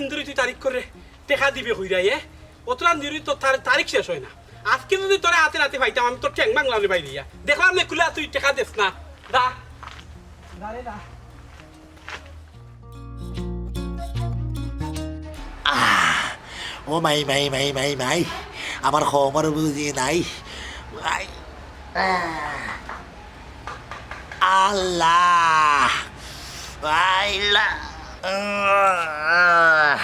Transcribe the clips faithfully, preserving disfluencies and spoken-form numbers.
ইন্দুরি তুই তারিখ করে টেকা দিবে কইরা, এ? অতরান দিন তো তার তারিখ শেষ হয় না। আজকে যদি তোরে হাতে নাতে পাইতাম, আমি তোর ঠ্যাং ভাঙলাম রে বাইরে ইয়া। দেখলাম নে কুলা তুই টেকা দেস না। দা। দা রে দা। আহ, ও মাই, মাই, মাই, মাই, মাই, আমার খবর বুঝি নাই। আই, আহ, আল্লাহ, আল্লাহ, আহ,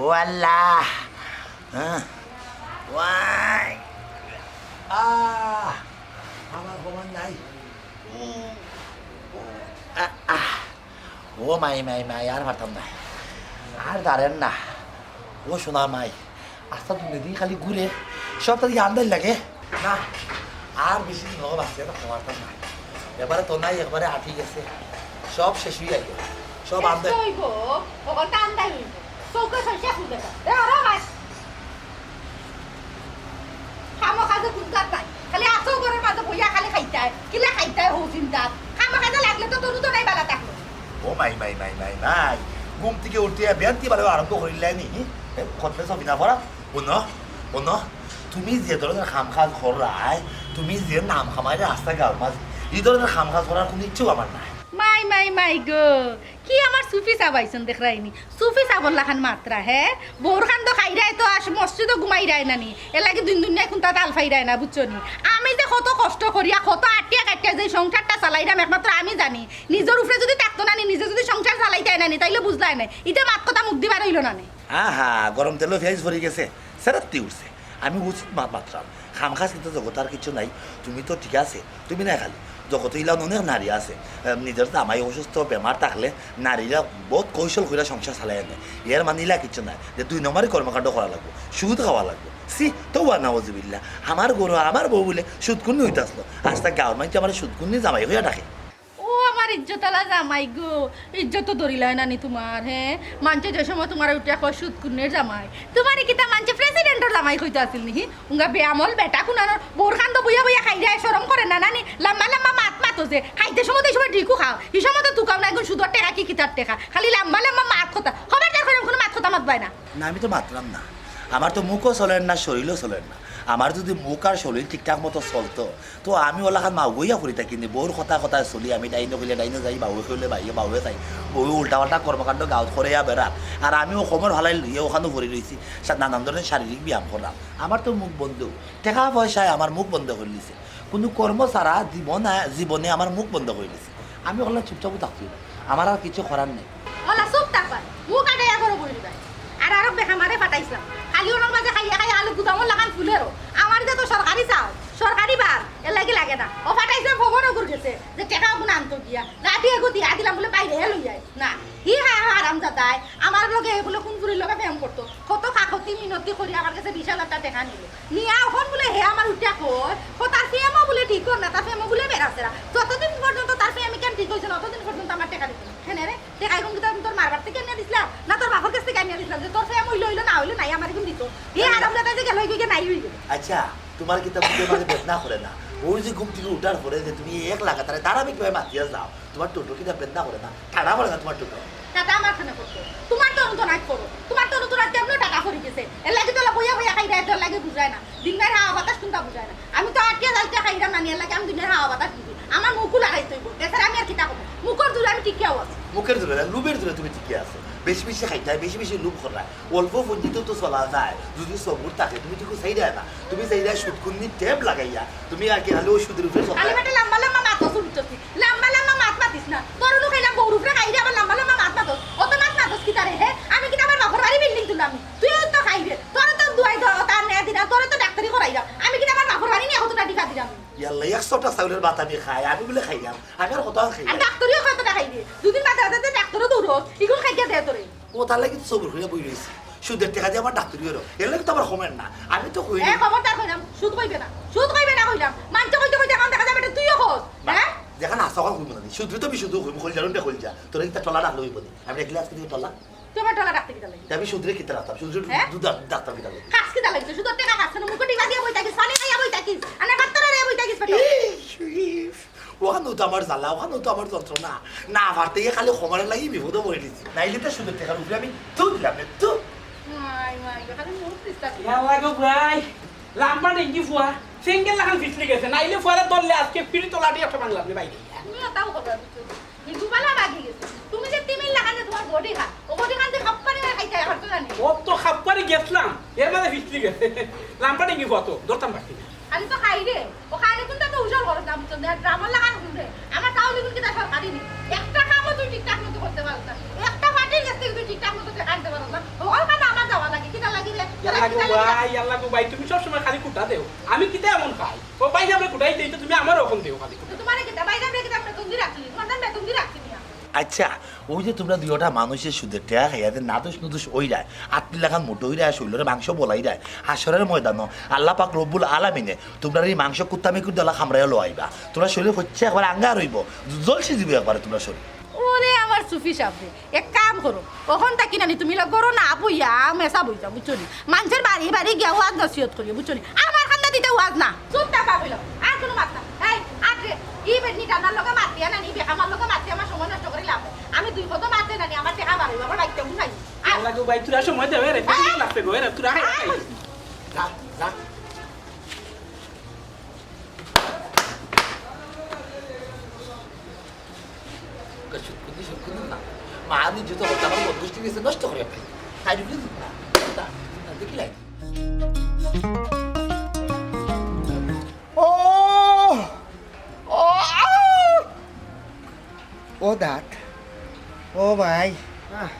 ও আল্লাহ, হ্যাঁ, ওয়াই, আহ, আমার খবর নাই। আহ, আহ। ও মাই, মাই, মাই, আর পারতাম না। আর দাঁড়েন না। ও সোনা মাই, আস্তা দুনিয়া দিন খালি ঘুরে, সব তারিখে আন্দাজ লাগে। না, আর বেশি দিন হবো বাঁচিয়া থাকতে পারতাম না। এবারে তো নাই, একবারে আটি গেছে। সব শেষ হইয়া গেল। সব শেষ আন্দাজ। তো হইব, ওখানটা আন্দাজ হইব। চৌকে সইষা ফুল দেখা। এ, ওরা ভাই। খামোখা যে কুন্তার তাই। খালি আছো ঘরের মাঝে বইয়া খালি খাইতায়। কিলা খাইতায় হো চিন্তাত। খামোখা যে লাগলে তো তরু তো নাই বালা থাকলো। ও মাই, মাই, মাই, মাই, মাই। ঘুম থেকে উঠিয়া বিয়ান্তি বালা আরম্ভ করিলাই নি? এ, খতমে সবিনা পড়া? হুনো, হুনো, তুমি যে ধরনের কাম কাজ কররায়, তুমি যে নাম কামাইরে রাস্তা গাঁওর মাঝে, এই ধরনের কাম কাজ করার কোনো ইচ্ছেও আমার নাই। মাই, মাই, মাই গো, কি আমার সুফি সাব আইছন দেখরায়নি? সুফি সাবর লাখান মাতরা, হে? বউর কান্দো খাইরায় তো আস মসজিদও ঘুমাইরায় না নি। এর লাগি দিন দুনিয়ায় কুন্তা তাল পাইরায় না, বুঝছো নি? আমি যে কত কষ্ট করিয়া, কত আটিয়া কাটিয়া যে সংসারটা চালাইরাম একমাত্র আমি জানি। নিজর উপরে যদি থাকতো না নি, নিজে যদি সংসার চালাইতায় না নি, তাইলে বুঝলায় না। ইটা মাত কথা মুখ দি বার অইলো না নি। আহা, গরম তেলো ফেজ ভরি গেছে, সেরাত্তি উঠছে। আমি উচিত মাত মাতরাম। কাম কাজ কিন্তু জগত আর কিছু নাই। তুমি তো ঠিক আছে, তুমি নাই খালি। জগতে ইলা অনেক নারী আছে। এম, নিজর জামাই অসুস্থ, বেমার থাকলে নারীরা বহুত কৌশল কইরা সংসার চালায় আনে। এর মানে ইলা কিছু নাই যে দুই নম্বরই কর্মকাণ্ড করা লাগবো, সুদ খাওয়া লাগবো। ছি, তওবা নাউজুবিল্লাহ। আমার ঘরো আমার বউ বুলে সুদকুন্নি অইতাছলো। আস্তা গাঁওর মানষে আমারে সুদকুন্নি জামাই কইয়া ডাকে। ও আমার ইজ্জতআলা জামাই গো, ইজ্জত তো ধরিলায় না নি তুমার, হে? মানষে যে সময় তুমারে উঠিয়া কয় সুদকুন্নির জামাই, তুমারে কিতা মানষে প্রেসিডেন্টর জামাই কইতো আছিল নি, হি? উঙ্গা বেআমল বেটা কুনানোর বউর কান্দো বইয়া বইয়া খাইরায়, শরম করে না, না নি? লাম্বা লাম্বা মাত মাতো যে, খাইতে সময় তো এই সময় ঢিকু খাও, ই সময় তো তুকাও না, এখন সুদর টেকা কি কিতার টেকা, খালি লাম্বা লাম্বা মাত কথা। খবরদার কইরাম কুনু মাত কথা মাতবায় না। না, আমি তো মাতরাম না। আমার তো মুখও চলের না, শরীরও চলের না। আমার যদি মুখ আর শরীর ঠিকঠাক মতো চলতো, তো আমি অলাখান মাউগ অইয়া পড়ি থাকি নি, বউর কথায় কথায় চলি, আমি ডাইনে কইলে ডাইনে যাই, বাউয়ে কইলে বাউয়ে, বাউয়ে যাই। বউয়ে উল্টাপাল্টা কর্মকাণ্ড গাঁওত করিয়া বেড়ার। আর আমিও কোমর ফালাই লইয়া অখানো পড়ি রইছি, সা-, নানান ধরনের শারীরিক ব্যায়াম কররাম। আমার তো মুখ বন্ধ, টেকা পয়সায় আমার মুখ বন্ধ করি দিছে। কুনু কর্ম ছাড়া জীবন, জীবনে আমার মুখ বন্ধ করি দিছে। আমি অখন চুপচাপ থাকতে অইবো, আমার আর কিছু করার নাই। অলা চুপ থাকবায়, মুখ আটাইয়া ঘরো বই রইবায়। আর আরো বেকামারে ফাটাইছলাম, খালি অনর মাঝে খাইয়া খাইয়া আলু গুদামর লাখান ফুলেরও। আমার যে তো সরকারি চাউল, সরকারি বার, এর লাগি লাগে না। ও ফাটাইছলাম ফবনগুর গেছে, যে টেকা অগুন আনতো গিয়া। লাঠি এগু দিয়া দিলাম বুলে বাইরে লই আয়। না, হি হা হারামজাদায়, আমার লগে বুলে কুন ফুরির লগে প্রেম করতো। কত কাকতি মিনতি করি আমার গেছে বিশ হাজার টেকা নিল। নিয়া অখন বুলে হে আমার উঠিয়া কয়, ও তার প্রেমও বুলে ঠিক অর না, তার প্রেমও বুলে বেড়াছেরা। যতদিন পর্যন্ত তার প্রেমিকান ঠিক অইছে না, অতদিন পর্যন্ত আমার টেকা দিতো না। কেনে রে? টেকা অগুন কিতা আমি তোর মার বাড়ি থাকি আনিয়া দিছলাম, না তোর বাপর গেছ থাকি আনিয়া দিছলাম, যে তোর প্রেম অইলো অইলো, না অইলো নাই, আমার অগুন দিতো। হে আল্লাহ। আরামজাদা যে গেল, অইগি গিয়া নাই অইগি। আচ্ছা, তুমার কিতা বুকে মাঝে বেদনা করে না? অউ যে ঘুম থাকি উঠার পরে যে তুমি এক লাগাতারে ধারাবাহিকভাবে মাতিয়া যাও, তুমার টোটো কিতা বেদনা করে না? টাটা করে না তুমার টোটো? টাটা আমার কেনে করতো? তুমার তো অনুদান আজ করো। তুমার তো অনুদান আজ কেমন টাটা করি গেছে? এর লাগি তো বইয়া বইয়া খাইরায়, এর লাগি বুঝায় না। দিনর হাওয়া বাতাস কুনতা বুঝায় না। আমি তো আটিয়া যাইতে খাইরাম না নি, এর লাগি আমি দিনর হাওয়া বাতাস বুঝি। আমার মুখও লাগাইতে অইবো। এছাড়া আমি আর কিতা করবো? মুখর জোরে আমি টিকিয়া আছি। মুখর জোরে না, লুভর জোরে তুমি টিকিয়া আছো। বেশি বেশি খাইতায়, বেশি বেশি লুভ কররায়। অল্প পুঞ্জিতেও তো চলা যায়। যদি সবুর থাকে, তুমি তো চাইরায় না। তুমি চাইরায় সুদকুন্নি টেপ লাগাইয়া, তুমি আর কি খালি অউ সুদর উপরে চলতায়। খালি বেটা লাম্বা লাম্বা মাত মাতো, চুপ চুপ। লাম্বা লাম্বা মাত মাতিস না। তোর নু খাইলাম বউর উপরে খাইরে আবার লাম্বা লাম্বা মাত মাতস। অত মাত মাতস কিতারে, হে? আমি কিতা আমার বাপর বাড়ি বিল্ডিং তুললাম? তুইও তো খাইরে। তোর তো দুয়াই দ-, তার নেয়া দিরা, তোর তো ডাক্তারি করাইরা। আমি কিতা আমার বাপর বাড়ি নিয়া কতটা টিকা দিলাম? ইয়াল্লা, একশোটা চাউলর ভাত আমি খাই, আমি বুলে খাইলাম। আমি আর কত খাই? আর ডাক্তারিও কতটা খাইরে। দুদিন বাদে বাদে ডাক্তারও দৌড়, ইগুন খাইয়া দে তোরে। ও, তার লাগি তো সবুর করিয়া বই রইছি। সুদের টেকা দিয়া আমার ডাক্তারি অইলো। এর লাগি তো আমার কমের না। আমি তো কই এ, খবরদার কইলাম, সুদ কইবে না। সুদ কইবে না কইলাম। মানষে কইতে কইতে এখন দেখা যাবে এটা তুইও কস। না, হ্যাঁ? যেখানে আসা কথা কইবো না। সুদরে তো আমি সুদ কইবো, কইল যা, রুমটা কইল যা। তোরা কিতা টলা রাখলে অইবো নি? আমি রাখলে আজকে থেকে টলা। তুই আমার টলা রাখতে কিতা লাগি? তে আমি সুদরে কিতা রাখতাম? সুদরে হ্যাঁ? দুধ ডাক-, ডাক্তার কিতা লাগি? কাজ কিতা লাগি? সুদর টেকা কাজ কেন? মুখে টিপা দিয়া বই থাকিস, পানি খাইয়া বই থাকিস, আনে ভাত তরে বই থাকিস, বেটা। এই শরীফ, ওখানেও তো আমার জ্বালা, ওখানেও তো আমার যন্ত্রণা। না পারতে গিয়া খালি খবরের লাগি বিপদে পড়ে দিছি। নাইলে তো সুদের টাকার উপরে আমি তু দিলাম না, তু। মাই, মাই, ওখানে মুখ দিস না। ইয়া, ওই গো ভাই, লাম্বা ডেঙ্গি ফুয়া, সিঙ্গেল লাখান ফিসলি গেছে, নাইলে ফুয়ারে ধরলে আজকে পিড়ি তো লাঠি একটা ভাঙলাম রে ভাই। তুমিও তাও খবর দিচ্ছ। মৃদুবালা বাগি গেছে। তুমি যে তিমির লাখান যে তোমার বডি খান, ও বডি খান যে খাপ্পারে খাইতে হয়, হয়তো জানি। ও তো খাপ্পারে গেছলাম, এর মাঝে ফিসলি গেছে। লাম্বা ডেঙ্গি ফুয়া তো, ধরতাম পারছি না। খালি তো খাই রে। ও খাইলে তুমি তো উজাড় করো না, বুঝছো না? ড্রামার লাখান শুনবে। আমার তাও লিখুন কিতা সরকারি নেই। একটা কামও তুই ঠিকঠাক মতো করতে পারো না। একটা পার্টির কাছ থেকে তুই ঠিকঠাক মতো টাকা আনতে পারো না। হকল কামে আমার যাওয়া লাগে, কিতা লাগে রে? ইয়াল্লা গো ভাই, ইয়াল্লা গো ভাই, তুমি সবসময় খালি কুটা দেও। আমি কিতা এমন খাই? ও ভাই, আমরা কুটাই দেই তো তুমি আমারও এখন দেও খালি। তো তোমার কিতা? ভাই, আমরা কিতা বেতন দিয়ে রাখছি? তোমার নাম বেতন দিয়ে রাখছি না। আচ্ছা, ওই যে তোমরা দুইটা মানুষের সুদের টেকা খাইয়া যে নাদোষ নুদোষ ওইরায়, আত্মি লাখান মোটো ওইরায়, শরীরের মাংস বলাইরায়, হাশরের ময়দানো আল্লাহ পাক রব্বুল আলামিনে তোমরা এই মাংস কুত্তা মেকুর দলা খামড়াইয়া লওয়াইবা। তোমরা শরীর হচ্ছে একবার আঙ্গার হইব, জলসি দিব একবারে তোমরা শরীর। ওরে আমার সুফি সাহেব রে, এক কাম করো, অখন থাকি নানি তুমি লগ করো না, বইয়া মেসা বইতা, বুঝছো নি? মানুষের বাড়ি বাড়ি গিয়া ওয়াজ নসিহত করিও, বুঝছো নি? আমার কান্দা দিতে ওয়াজ না। চুপ থাকা হইল, আর কোনো মাত না। এই, আর রে, ই বেডনি টানার লগে মাত দিয়া নানি, বেকামার লগে মাত দিয়া আমার সময় নষ্ট করি লাভ নাই। আমি দুই কত মাত দেই নানি, আমার টেকা বাড়াইব, আমার বাইকটা উঠাই। আর লাগো ভাই, তোরা সময় দেবে রে, এই, লাগছে গো, এরা তোরা যা, যা। সুদ খুঁজি, সুদ খুঁজি না। মা, আমি যত কথা আমার বদ গোষ্ঠী গেছে নষ্ট করে ভাই। তাই বুঝলি না? তা, তা দেখি লাই। ও, ও, আহ! ও দাঁত, ও ভাই। আহ।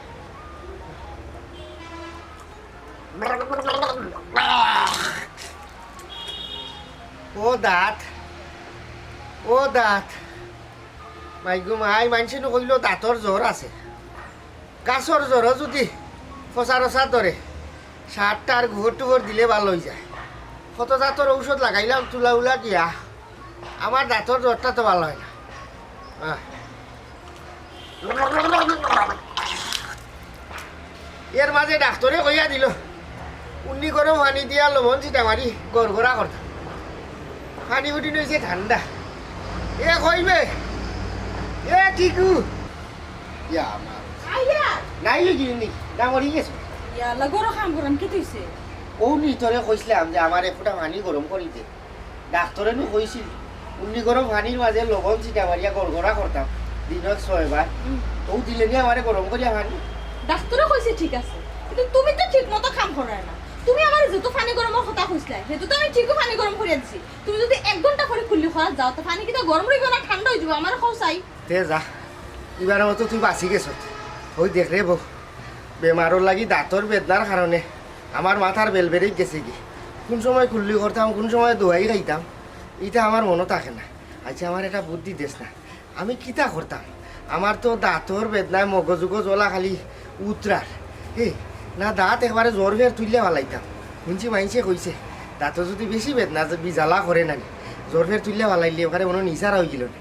ও দাঁত, ও দাঁত। মাইগো মাই, মানষে নু কইলো দাঁতর জ্বর আছে। গাছর জ্বরও যদি ফসা রসা ধরে, সারটার গোবর টুবর দিলে ভালা অইযায়। কত জাতর ঔষধ লাগাইলাম তুলা উলা দিয়া, আমার দাঁতর জ্বরটা তো ভালা অয় না। আহ। এর মাঝে ডাক্তরে কইয়া দিল, উন্নি গরম পানি দিয়া লবণ ছিটা মারি গড়গড়া করতাম। পানি উঠি নইছে ঠান্ডা। এ কইবে, এ টিকু। ইয়া মা। আইয়া। নাই গিয়ে নি, না মরি গেছে। ইয়া, আল্লাহ, গরম কাম গরম কি তুইছে? ও নি তোরে কইছিলাম যে আমার এক ফুটা পানি গরম করি দে। ডাক্তরে নু কইছিল, উন্নি গরম পানির মাঝে লবণ ছিটা মারিয়া গড়গড়া করতাম, দিনত ছয়বার। হুম। ও দিলে নি আমারে গরম করিয়া পানি। ডাক্তরে কইছে ঠিক আছে, কিন্তু তুমি তো ঠিক মতো কাম করায় না। তুমি আমারে যত পানি গরমর কথা কইছিলায়, হেতু তো আমি ঠিকউ পানি গরম করিয়া দিছি। তুমি যদি এক ঘন্টা পরে কুল্লি করাত যাও, তো পানি কিতা গরম রইবো না ঠান্ডা অইযিবো? আমারে কও চাই। তে যা, ইবার মতো তুই বাঁচি গেছত। ওই দেখ রে বউ, বেমারর লাগি দাঁতর বেদনার কারণে আমার মাথার বেল বেরেক গেছে গি। কোন সময় কুল্লি করতাম, কোন সময় দোয়াই খাইতাম, ইটা আমার মনো থাকে না। আচ্ছা, আমার একটা বুদ্ধি দেস না, আমি কিতা করতাম? আমার তো দাঁতর বেদনায় মগজ উগজ ওলা খালি উতরার। এ, না দাঁত একবারে জ্বর ফের তুলিয়া ফালাইতাম। হুনছি মাইনষে কইছে, দাঁতো যদি বেশি বেদনা যে বিজালা করে নানি, জ্বর ফের তুলিয়া ফালাইলে ওখানে মনো নিচারা অইগেলো নে।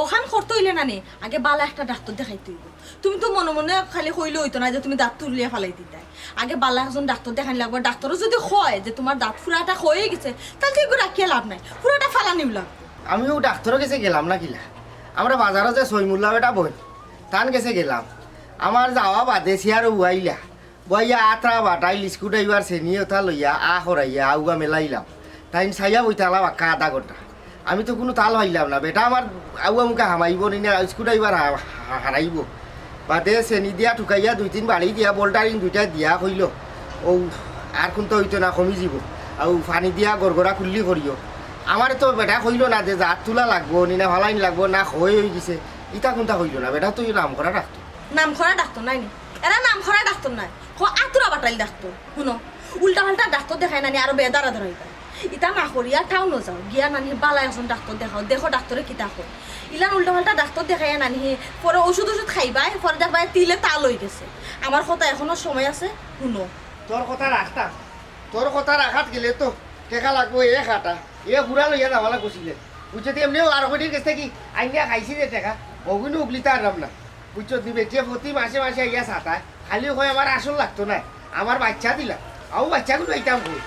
অখান করতে অইলে নানি, আগে বালা একটা ডাক্তর দেখাইতে অইবো। তুমি তো মনে মনে খালি কইলে অইতো না যে তুমি দাঁত তুলিয়া ফালাই দিতায়। আগে বালা একজন ডাক্তর দেখানি লাগবো। ডাক্তরে যদি কয় যে তুমার দাঁত ফুরাটা ক্ষয় অইগেছে, তাইলে তো ইগু রাখিয়া লাভ নাই, ফুরাটা ফালানিউ লাগবো। আমিও ডাক্তরর গেছে গেলাম না কিলা, আমরা বাজারো যে সৈমুল্লা বেটা বইন, তান গেছে গেলাম। আমার যাওয়া বাদে চেয়ারো বওয়াইলা, বওয়াইয়া আত্রা বাটাইল, স্ক্রুড্রাইভার, চেনি ওটা লইয়া আ করাইয়া আউয়া মেলাইলাম। তাইন চাইয়া বইতা আলা বাক্কা আধা ঘন্টা। আমি তো কুনু তাল পাইলাম না। বেটা আমার আউয়া মুখা হামাইবো নি না, স্ক্রুড্রাইভার হা-, হা-, হারাইবো। বাদে চেনি দিয়া ঠুকাইয়া দুই তিন বাড়ি দিয়া, বোল্টারিং দুইটা দিয়া কইলো, "ও আর কুন্তা অইতো না, কমি যিবো। আউ পানি দিয়া গড়গড়া কুল্লি করিও।" আমারে তো বেটা কইলো না যে জাত তুলা লাগবো, নি না ফালাইন লাগবো, না ক্ষয় অইগেছে। ইতা কুন্তা কইলো না, বেটা তুই নাম করা ডাক্তর। নাম করা ডাক্তর নায় নি? এরা নাম করা ডাক্তর নায়, ক আতুরা বাটাইল ডাক্তর। হুনো, উল্টা পাল্টা ডাক্তর দেখাই নানি আরো বেদারা ধরাইবা। ইতা না করিয়া টাউনো যাও, গিয়া নানি বালা একজন ডাক্তর দেখাও, দেখো ডাক্তরে কিতা কয়। ইলান উল্টা পাল্টা ডাক্তর দেখাইয়া নানি হে, পরে ওষুধ ওষুধ খাইবায়, পরে দেখবায় তিলে তাল অইগেছে। আমার কথা এখনো সময় আছে, হুনো। তোর কথা রাখতাম, তোর কথা রাখাত গেলে তো টেকা লাগবো এ কাটা, এ বুড়া লইয়া যাওয়া লাগবো সিলেট। বুঝছো তো, এমনেও আর কটির গেছ থাকি আইনিয়া খাইছি যে টেকা, অগুইনু উগলিতা আরাম না। বুঝছো নি, বেটিয়ে প্রতি মাসে মাসে আইয়া সাতায়, খালি কয় আমার আসল লাগতো না, আমার বাইচ্চা দিলা, আউ বাইচ্চাগুনু আইতাম কই?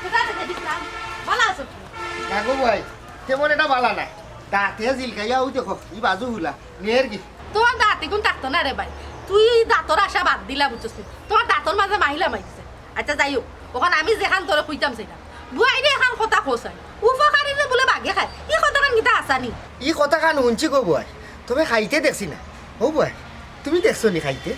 কোথা থেকে দিছিলাম? ভালা আছো তো? না গো ভাই, তেমন একটা ভালা না। দাঁতে জিলকাইয়া অউ দেখো, ই বাজু হুলা, নেরগি। তোর দাঁত ইগুন থাকতো না রে ভাই, তুই ই দাঁতর আশা বাদ দিলা, বুঝছস নি? তোর দাঁতর মাঝে মাইলা মাইছে। আচ্ছা, যাই হোক, অখন আমি যেখান তোরে কইতাম চাইরাম, বুয়াইরে এখান কথা কছাই, উপকারীরে বুলে বাঘে খায়, ই কথাখান কিতা হাছা নি? ই কথাখান হুনছি গো বুয়াই, তবে খাইতে দেখছি না। ও বুয়াই, তুমি দেখছো নি খাইতে?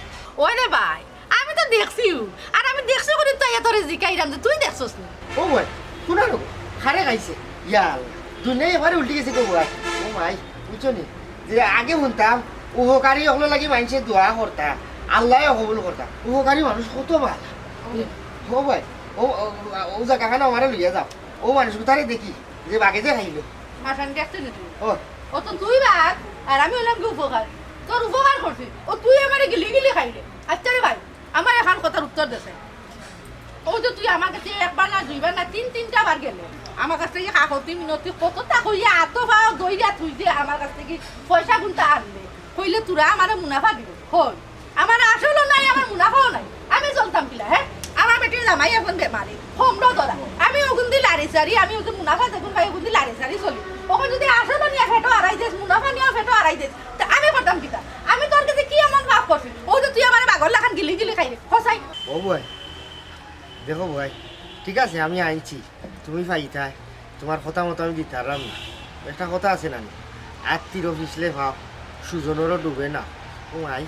ওই রে ভাই, আমি তো দেখছিউ, আর আমি দেখছি করি তো ইয়া তোরে জিকাইরাম যে তুই দেখছস নি। ও বুয়াই, কুনানো গো, কারে খাইছে? ইয়া আল্লাহ, দুনিয়া এবারে উল্টি গেছে গো বুয়াই। ও মাই, বুঝছো নি? যে আগে হুনতাম, উপকারী অকলর লাগি মাইনষে দোয়া করতা, আল্লায় কবুল করতা। উপকারী মানুষ কত ভালা। ও বুয়াই, ও, ও, ও জাগাখানো আমারে লইয়া যাও। ও মানুষ গুতারে দেখি, যে বাঘে যে খাইলো। মাসান দেখতে নি তুই? ও। ও তো তুই বাঘ, আর আমি অইলাম কি উপকার? তোর উপকার করছি, ও তুই আমারে গিলি গিলি খাইলে। আচ্ছা রে ভাই, আমার এখান কথার উত্তর দেছে। ও যে তুই আমার কাছে একবার না, দুইবার না, তিন তিনটা বার গেলে, আমার কাছ থেকে কাকতি মিনতি কততা কইয়া আতো পাও দইরা তুই যে আমার কাছ থেকে পয়সা গুনতা আনলে, কইলে তোরা আমারে মুনাফা দিবে। কই? আমার আসলও নাই, আমার মুনাফাও নাই। আমি চলতাম কিলা, হে? আমার বেটির জামাই এখন বেমারি, হোমরো ধরা। আমি ওগুন দি লাড়ি সারি, আমি ওগুন মুনাফা যেগুন পাই, ওগুন দি লাড়ি সারি চলি। ওখান যদি আসলও নিয়া ফেটো আড়াই দেশ, মুনাফা নিয়া ফেটো আড়াই দেশ, তা আমি করতাম কিতা? আমি তোর কাছে কি এমন পাপ করছি? ও যে তুই আমারে বাঘর লাখান গিলি গিলি খাইলে, কছাই। ও বুয়াই, দেখো বুয়াই, ঠিক আছে, আমি আনছি, তুমি পাইতায়, তোমার কথা মতো আমি দিতারাম না। একটা কথা আছে না নি, "আত্তিরও পিছলে পাও, সুজনেরও ডুবে না।" ও মাই,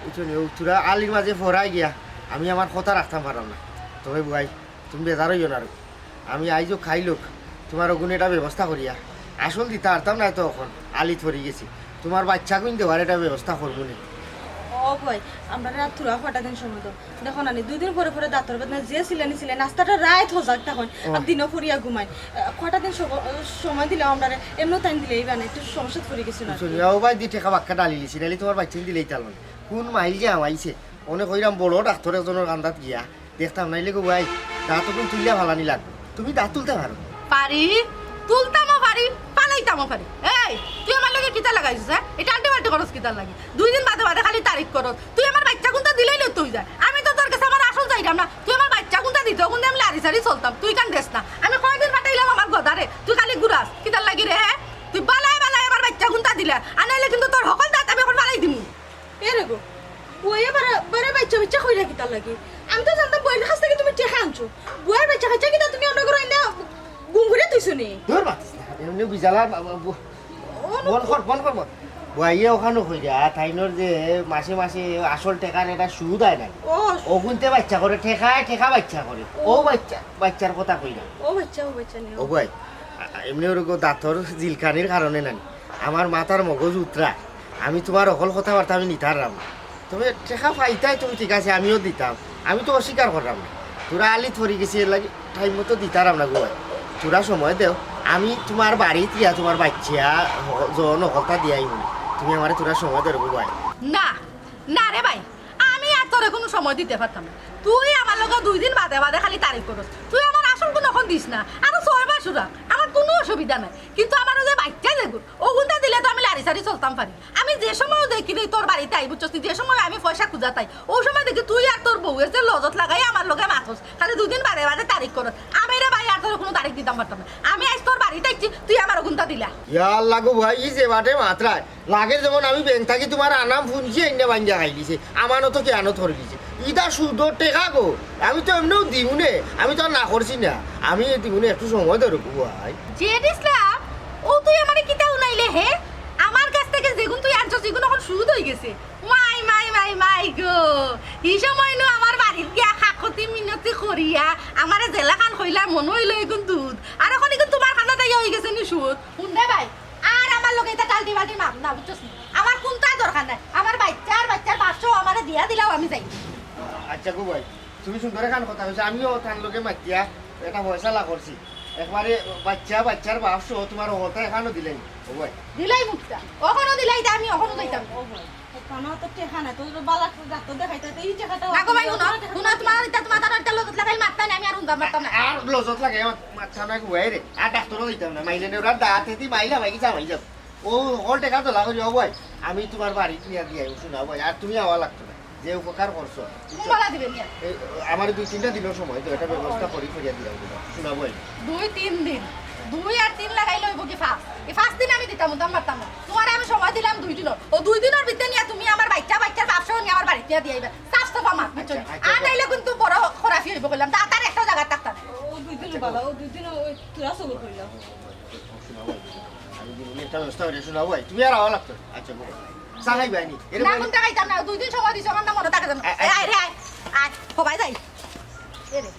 বুঝছো নি, ও তোরা আলির মাঝে ফরাই গিয়া, আমি আমার কথা রাখতাম পারলাম না। তবে বুয়াই, তুমি বেজার অইও না রে। আমি আইজও খাইলউক, তোমার ওগুন এটা ব্যবস্থা করিয়া। আসল দিতা পারতাম না তো, অখন আলিত ফরি গেছি। তোমার বাইচ্চাগুন দেওয়ার এটা ব্যবস্থা করমু নে। ও বুয়াই, আমরারে আর থুড়া কটা দিন সময় দেও। দেখো না নি, দুই দিন পরে পরে দাঁতর বেদনা যে ছিলানি ছিলানি, নাস্তাটা রাইত হজাক তখন, ও। আর দিনও ফরিয়া ঘুমাই। আহ, কটা দিন সব-, সময় দিলাও আমরারে, এমনেও তাইন দিলেই বানে, একটু সমস্যাত ফরি গেছি না। বুঝছো নি, ও ভাই, দি টেকা বাক্কা ডালি লিছি, নাইলে তোমার বাইচ্চাইন দিলেই তার মানে। কোন মাইল যে আমাইছে, অনে কইরাম বড় ডাক্তর একজনর কান্দাত গিয়া, দেখতাম নাইলে গো ভাই, দাঁত ওগুন তুলিয়া ফালানি লাগবো। তুমি দাঁত তুলতে পারো? পারি, তুলতামও পারি, ফালাইতামও পারি। এই, তুই আমার লগে কিতা লাগাইছস, হ্যাঁ? এটা আন্টি বান্টি করস কিতার লাগি? দুই দিন বাদে বাদে খালি তারিফ করস। তুই আমার বাইচ্চাগুনতা দিলেই লইতে অই যায়। আমি তো তোর কাছে আমার আসল চাইরাম না। তুই আমার বাইচ্চাগুনতা দিতে, ওগুন দি আমি লাড়ি সারি চলতাম। তুই কান দেস না। আমি কয়দিন পাঠাইলাম আমার গদারে, তুই খালি ঘুরাস। কিতার লাগি রে, হ্যাঁ? তুই বালায় বালায় আমার বাইচ্চাগুনতা দিলা। আর নাইলে কিন্তু তোর হকল দাঁত আমি অখন ফালাই দিমু। এরে গো, বুয়াইয়ে বারে বারে বাইচ্চা বাইচ্চা কইরা কিতার লাগি? আমি তো জানতাম বুয়াইর কাছ থাকি তুমি টেকা আনছো। বুয়াইর বাইচ্চা কাইচ্চা কিতা তুমি আমরার ঘরো আইনা গুম করিয়া থইছো নি? দূর মাতিস না, এমনে বিজালা, বা-, বা-, বু-, ও, বন্ধ কর, বন্ধ কর, বন্ধ। বুয়াইয়ে অখানো কইরা, তাইনর যে মাসে মাসে আসল টেকার এটা সুদ আয় না। ও। ওগুনতে বাইচ্চা করে, টেকায় টেকা বাইচ্চা করে। ও। ও বাইচ্চা, বাইচ্চার কথা কইরা। ও বাইচ্চা, ও বাইচ্চা নি। ও বুয়াই, আ-, আ-, এমনে ওরকম দাঁতর জিলকানির কারণে নানি। আমার মাথার মগজ উতরা, আমি তোমার হকল কথাবার্তা আমি নিতাম পাররাম না। তবে টেকা পাইতায় তুমি, ঠিক আছে, আমিও দিতাম, আমি তো অস্বীকার কররাম না। তোরা আলিত ফরি গেছি, এর লাগি টাইম মতো দিতাম পাররাম না গো ভাই। তোরা সময় দেও, আমি তোমার বাড়িত গিয়া তোমার বাইচ্চা হ-, জন হকলতা দিয়া আইমু। তুমি আমারে তোরা সময় দেও গো ভাই। না, না রে ভাই, আমি আর তোরে কুনু সময় দিতে পারতাম না। তুই আমার লগে দুই দিন বাদে বাদে খালি তারিফ করস। তুই আমার আসল গুন অখন দিস না, আরো ছয় মাস উড়া, আমার কুনু অসুবিধা নাই। কিন্তু আমার ওই যে বাইচ্চা যেগুন, ওগুনতা দিলে তো আমি লাড়ি সারি চলতাম পারি। আমি যে সময় দেখি রে তোর বাড়িত আই, বুঝছস নি, যে সময় আমি পয়সা খুজাত আই, ওই সময় দেখি তুই আর তোর বউয়ে যে লজত লাগাই আমার লগে মাতস, খালি দুই দিন বাদে বাদে তারিফ করস। আমি রে ভাই আর তোরে কুনু তারিফ দিতাম পারতাম না। আমি আইজ তোর বাড়িত আইছি, তুই আমার ওগুনতা দিলা। ইয়া আল্লাহ গো ভাই, ই যে বাটে মাতরায়, লাগে যেমন আমি ব্যাংক থাকি তোমার আনাম পুঞ্জি আইনা ভাঙ্গিয়া খাইলিছে, আমানতো খেয়ানত করিলিছে। ইতা সুদর টেকা গো, আমি তো এমনেউ দিমুনে, আমি তো আর না করছি না, আমি দিমুনে, একটু সময় দেও রে গো ভাই। জেড ইসলাম, ও তুই আমারে কিতা হুনাইলে হে? আমার কাছ থাকি যেগুন তুই আনছস, ইগুন অখন সুদ অই গেছে। মাই, মাই, মাই, মাই গো, ই সময় নু আমার বাড়িত গিয়া কাকতি মিনতি করিয়া আমারে যেলাখান কইলা মনো অইলো ইগুন দুধ, আর অখন ইগুন তোমার কান্দাত আইয়া অই গেছে নি সুদ। হুন রে ভাই, আর আমার লগে ইতা টালটি বালটি মাত না, বুঝছস নি? আমার কুন্তা দরকার নাই। আমার বাইচ্চার, বাইচ্চার বাপ সহ আমারে দিয়া দিলাও, আমি যাই। আচ্ছা গো ভাই, তুমি সুন্দর এখান কথা কইছো, আমিও তার লগে মাতিয়া এটা ফয়সালা করছি। একবারে বাইচ্চা, বাইচ্চার বাপ সহ তোমার হকলতা এখানো দিলাই, ও ভাই। দিলাই মুখটা। অখনো দিলাই, তা আমি অখনো যাইতাম। ও ভাই, অখনো তো টেকা নাই, তো বালা ডাক্তর দেখাইতে হইতে এই টেকাটা না গো ভাই, হুনো, হুনো, তোমার ইতা, তোমার তার ইতা লজত লাগাইল মাততায় না, আমি আর হুনতাম পারতাম না। আর লজত লাগাই মাত-, মাততাম না গো ভাই রে, আর ডাক্তরও দিতাম না, মাইলে নে ওরা দাঁতে দি মাইলা মাইকি জামাই যাবো। ও হকল টেকা তোলা করি, ও ভাই, আমি তোমার বাড়িত নিয়া দিয়া আইমু, শুনা ভাই, আর তুমি আওয়া লাগতো না। যে উপকার করছো। কুম্বালা দিবে নিয়া। এই, আমার দুই তিনটা দিনের সময় তো একটা ব্যবস্থা করি করিয়া দিলাম। শোনা বই। দুই তিন দিন, দুই আর তিন লাগাইলে অইবো কি পাঁচ? এই পাঁচ দিন আমি দিতাম, দিতাম পারতাম না। তুমারে আমি সময় দিলাম দুই দিনর, ও দুই দিনর ভিতরে নিয়া তুমি আমার বাইচ্চা বাইচ্চার বাপ সহ নিয়া আমার বাড়িত নিয়া দিয়া আইবা। সাফ সাফা মাত, বুঝছো নি? আচ্ছা, আচ্ছা। আর নাইলে কিন্তু বড় খরাফি অইবো কইলাম, তা তার একটা জাগাত থাকতা না। ও দুই দিন বালা, ও দুই দিন ওই তোরা সবর করিলাম। শোনা বই। আমি দিন একটা ব্যবস্থা করি শোনা বই। তুমি আর আওয়া লাগতো না। আচ্ছা, বলো। চা খাইবা নি? এর না, বাইরে কোনটা খাইতাম না, দুই দিন সময় দিছো, আমার না মনে থাকে জানো। আ- এ, আয় রে, আয়, আয়, সবাই যাই। এ রে,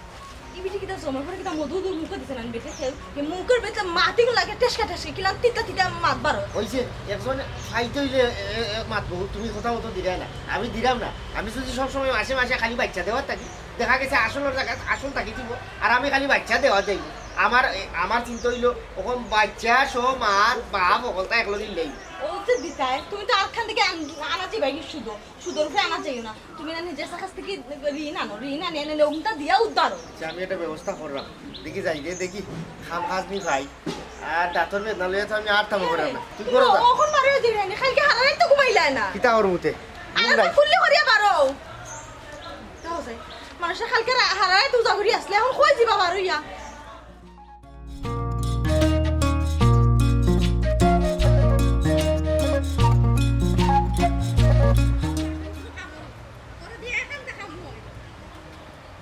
এই বেটি কিতা জমার পরে কিতা মধু মধু মুখে দিছে না বেটি খেল। এই মুখের ভিতরে মাটিগুলো লাগে টেসকা টেসকা, কিলান তিতা তিতা মাত বারো। ওই যে একজন ফাইতে হইলে এ, এ, এ, মাত বহু, তুমি কথা মতো দিলে না, আমি দিলাম না। আমি যদি সবসময় মাসে মাসে খালি বাইচ্চা দেওয়ার থাকি, দেখা গেছে আসলর জায়গা আসল থাকি দিব, আর আমি খালি বাইচ্চা দেওয়া দেই। আমার এ, আমার চিন্তা হইলো, ওখান বাইচ্চা সহ মার বাপ ওখানটা একলো দিন নেই। ও যে দিতায়, তুমি তো আরখান থেকে আন- আনা যাইবা কি সুদো, সুদর উপরে আনা যাইও না। তুমি না নিজের কাছ থেকে ঋণ আনো, ঋণ আনি এনে ওগুনটা দিয়া উদ্ধার হও। যে আমি একটা ব্যবস্থা করলাম, দেখি যাই রে, দেখি খাম খাজ নি ভাই। আর দাঁতর বেদনা লইয়া তো আমি আর থামো করে না। তুই তুমি করো না। ওখান বারো দিবে না, কালকে হারা রাত তো ঘুমাইলায় না। কিতা ওর মুতে? আর তো খুললে করিয়া বারো। তাও যাই। মানুষের কালকে রা- হারা রাত উজা করি আসলে, এখন কই দিবা বারো ইয়া?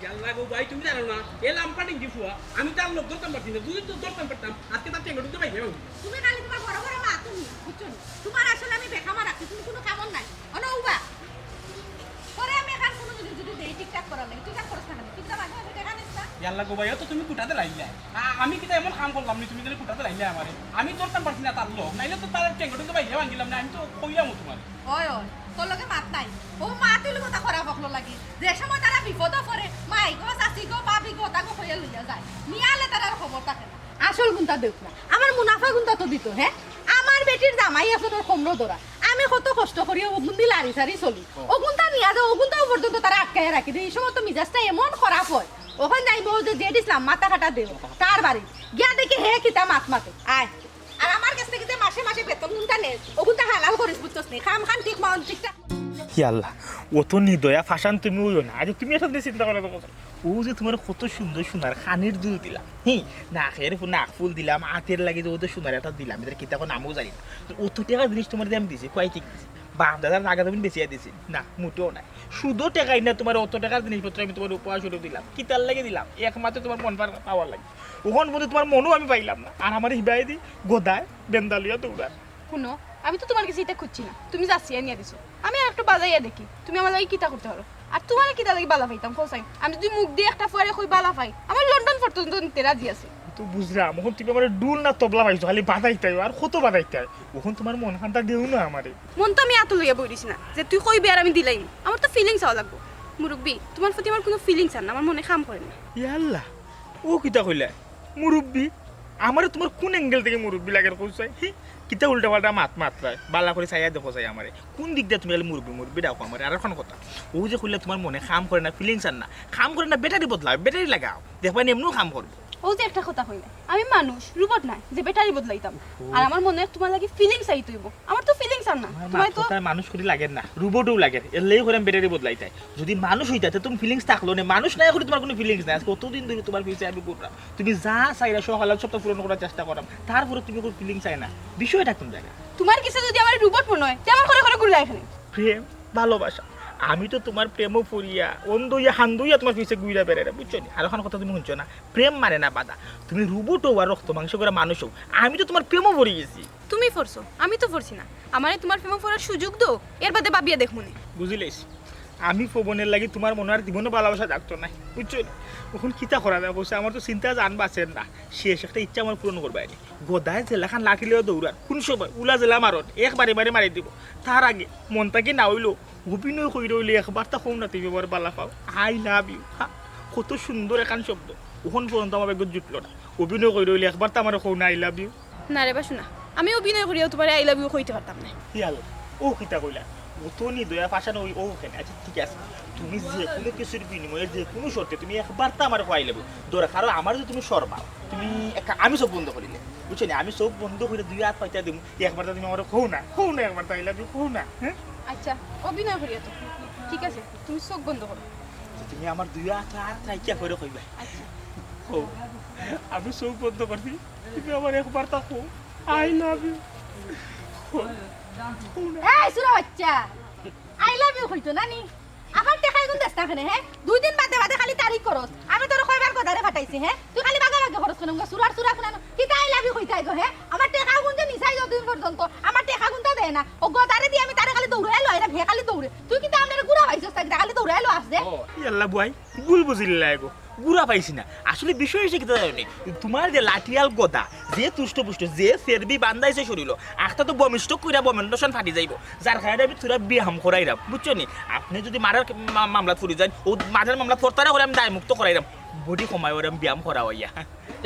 ইয়াল্লা গো ভাই, তুমি জানো না, এ লাম্পা ডেঙ্গি ফুয়া, আমি তার লোক ধরতাম পারছি না, যদি তো ধরতাম পারতাম, আজকে তার টেঙ্গা ঢুকতে পাইবে। তুমি খালি তোমার বড় বড় মাত তুমি, বুঝছো নি? তোমার আসলে আমি বেকামা রাখছি, তুমি কোনো কামড় নাই। অনো উবা। পরে আমি এখান কোনো যদি যদি দেই ঠিকঠাক করার লাগে, তুই কাম করছ না কেন? তুই তো মাঝে মাঝে দেখা নিস না। ইয়াল্লা গো ভাই, ও তো তুমি কুটাতে লাইলে। আ- আমি কিতা এমন কাম করলাম নি, তুমি তাহলে কুটাতে লাইলে আমারে? আমি ধরতাম পারছি না তার লোক, নাইলে তো তার টেঙ্গা ঢুকতে পাইবে ভাঙিলাম না, আমি তো কইলাম তোমার। ওই ওই, তোর লগে মাত নাই। ও মাত হইলে কথা খারাপ হকলো লাগি। যে সময় তারা বিপদে পড়ে, মাই গো, চাচি গো, ভাবি গো, তাগো কইয়া লইয়া যায়। নিয়ালে তার আর খবর থাকে না। আসল গুনটা দেখ না, আমার মুনাফা গুনটা তো দিত, হ্যাঁ? আমার বেটির জামাই আছে তোর কমরো ধরা। আমি কত কষ্ট করি ও গুন্দি লারি সারি চলি। ও গুনটা নিয়া যাও, ও গুনটাও পর্যন্ত তারা আটকাইয়া রাখি দেয়। এই সময় তো মিজাজটা এমন খারাপ হয়। ওখান যাইবো যে জেড ইসলাম মাথা কাটা দেও। তার বাড়ি গিয়া দেখি হে কিতা মাত মাতে। আয়। আর আমার কাছ থেকে যে মাসে মাসে বেতন গুনটা নেস, ও গুনটা হালাল করিস, বুঝছস নি? খাম খান ঠিক মন ঠিকঠাক। হি আল্লাহ, অত নিদয়া ফাশান তুমি অইও না। আরে তুমি একটা জিনিস চিন্তা করো তো, ও যে তোমার কত সুন্দর সোনার কানের দুল দিলাম, হি, নাকের ফু-, নাক ফুল দিলাম, আতের লাগি যে ও তো সোনার একটা দিলাম, এটার কিতা কয় নামও জানি না। তো অত টেকার জিনিস তোমার দিয়ে আমি দিছি, কয় ঠিক দিছি, বাপ দাদার জাগা জমিন বেচিয়া দিছি না, মোটেও নাই। শুধু টেকাই না, তোমার অত টেকার জিনিসপত্র আমি তোমার উপহার স্বরূপ দিলাম। কিতার লাগি দিলাম? একমাত্র তোমার মন পার-, পাওয়ার লাগি। ওখান বন্ধু তোমার মনও আমি পাইলাম না, আর আমার হিবাই দি গোদায় বেন্দা লইয়া দৌড়ার। হুনো, আমি তো তোমার কাছে এটা খুঁজছি না, তুমি যাচিয়া নিয়া দিছো। আমি আর একটু বাজাইয়া দেখি তুমি আমার লাগি কিতা করতে পারো। আর তোমার কিতা লাগি বালা পাইতাম, কও চাই? আমি যদি মুখ দিয়া একটা ফুয়ারে কই বালা পাই, আমার লন্ডন পর্যন্ত নিতে রাজি আছে। তো বুঝলাম, এখন তুমি আমার ডুল না তবলা পাইছো, খালি বাজাইতে হয়, আর কত বাজাইতে হয়? ওখান তোমার মন খানটা দেও না আমারে। মন তো আমি আতো লইয়া বই দিছি না যে তুই কইবে আর আমি দিলাইমু। আমার তো ফিলিংস হওয়া লাগবো। মুরব্বি, তোমার প্রতি আমার কোনো ফিলিংস আর না, আমার মনে কাম করে না। ইয়াল্লা, ও কিতা কইলা? মুরব্বি? আমারে তোমার কোন অ্যাঙ্গেল থেকে মুরব্বি লাগে কও চাই? হি? কিতা উল্টা পাল্টা মাত মাতরায়? বালা করি চাইয়া দেখো চাই আমারে। কোন দিক দিয়া তুমি খালি মুরব্বি মুরব্বি ডাকো আমারে? আর এখন কথা, ও যে কইলা তোমার মনে কাম করে না, ফিলিংস আর না, কাম করে না, ব্যাটারি বদলাও, ব্যাটারি লাগাও, দেখবা নি এমনেও কাম করবো। ও যে একটা কথা কইলে, আমি মানুষ, রোবট নায় যে ব্যাটারি বদলাইতাম। আর আমার মনে তোমার লাগি ফিলিংস আইতে হইব। আমার তো ফিলিংস আর না, আমার তোমার মাত তো কথায় মানুষ করি লাগে না, রোবটও লাগে, এর লাগি করে আমি ব্যাটারি বদলাইতাই। যদি মানুষ হইতা, তে তুমি ফিলিংস থাকলো না, মানুষ নাই করি তোমার কোনো ফিলিংস নাই। আজকে অতদিন ধরে তোমার পিছে আমি ঘুরলাম, তুমি যা চাইলা সকালে সবটা পূরণ করার চেষ্টা করলাম, তারপরে তুমি কোনো ফিলিংস চাই না, বিষয়টা কোন জায়গায়? তোমার কিছু যদি আমার রোবট মনে হয়, তে আমার করে করে ঘুরলাই এখানে। প্রেম, ভালোবাসা, আমি তো তোমার প্রেমও পড়িয়া অন্ধ হইয়া হান্দু হইয়া তোমার পিছে ঘুরা বেড়াইরা, বুঝছো নি? আর ওখান কথা তুমি শুনছো না, প্রেম মানে না বাধা। তুমি রোবট হও আর রক্ত মাংস করে মানুষ হও, আমি তো তোমার প্রেমও পড়ি গেছি। তুমি পড়ছো, আমি তো পড়ছি না। আমারে তোমার প্রেমে পড়ার সুযোগ দাও, এর বাদে ভাবিয়া দেখমুনে। বুঝিলেস, আমি পবনের লাগি তোমার মনে আর জীবনে ভালোবাসা জাগতো নাই, বুঝছো নি? এখন কিতা করা যায় কইছে, আমার তো চিন্তা জান বাঁচের না, শেষ একটা ইচ্ছা আমার পূরণ করবায় নি। গদায় জেলাখান লাঠি লইয়া দৌড়ার, কোন সময় উলা জেলা মারন, এক বাড়ি বাড়ি মারি দিব। তার আগে মন থাকি না হইলো অভিনয় কইরা হইলে একবার তা কও না তুমি আমার বালা পাও, আই লাভ ইউ। হা, কত সুন্দর এখান শব্দ, ওখান পর্যন্ত আমার বেগত জুটলো না। অভিনয় কইরা হইলে একবার তো আমার কও না আই লাভ ইউ। না রে বা শোনা, আমি অভিনয় করিয়াও তোমারে আই লাভ ইউ কইতে পারতাম না। ইয়াল, ও কিতা কইলা? ও তো নি দয়া পাশানো ওই ও ওখানে। আচ্ছা, ঠিক আছে, তুমি যে কোনো কিছুর বিনিময়ে যে কোনো শর্তে তুমি একবার তো আমার কও আই লাভ ইউ। দরকার হয় আমার যদি তুমি শর্মাও, তুমি একটা, আমি চোখ বন্ধ করিলে, বুঝছো নি? আমি চোখ বন্ধ করে দুই হাত পাইতা দিমু, একবার তো তুমি আমার কও না, কও না একবার তো আই লাভ ইউ, কও না, হ্যাঁ? আচ্ছা, অভিনয় করিয়া তো। ঠিক আছে, তুমি চোখ বন্ধ করো। তুমি আমার দুই আত আর রাখিয়া করে কইবা। আচ্ছা। ও, আমি চোখ বন্ধ করছি, তুমি আমার একবার তা কও, "I love you।" এই সুরা বাচ্চা, "I love you" কইতো না নি? আমার টেকা ইগুন দেস না কেনে, হে? দুই দিন বাদে বাদে খালি তারিখ করস। আমি তোরে কয়বার গদারে ফাটাইছি, হে? তুই খালি বাগাবাগি করস কেনে? উঙ্গা সুরার সুরা কুনানো। কিতা I love you কইতায় গো, হে? আমার টেকা গুন যে নিছাই যতদিন পর্যন্ত, আমার টেকা গুনতা দেয় না। ও গদারে দি আমি তারে খালি দৌড়াইয়া লইরাম, হে খালি দৌড়ে। তুই কিতা আমরারে গুড়া পাইছস, তাই কিতা খালি দৌড়াইয়া লওয়াস যে? ও, ইয়াল্লা বুয়াই, ভুল বুঝিলিলায় গো। গুড়া পাইছি না। আসলে বিষয় অইছে কিতা জানো নি? তুমার যে লাঠিয়াল গদা, যে তুষ্ট পুষ্ট, যে চেরবি বান্ধাইছে শরীলো, আখতা তো বমিষ্টক কইরা বমেন্দ্র সেন ফাটি যাইবো। যার কারণে আমি থুড়া ব্যায়াম করাইরাম, বুঝছো নি? আপনে যুদি মারার মা-, মামলাত পড়ি যাইন, অউ মারার মামলাত পড়তারা করি আমি দায়মুক্ত করাইরাম। বডি কমাই ওরাম ব্যায়াম করা অইয়া।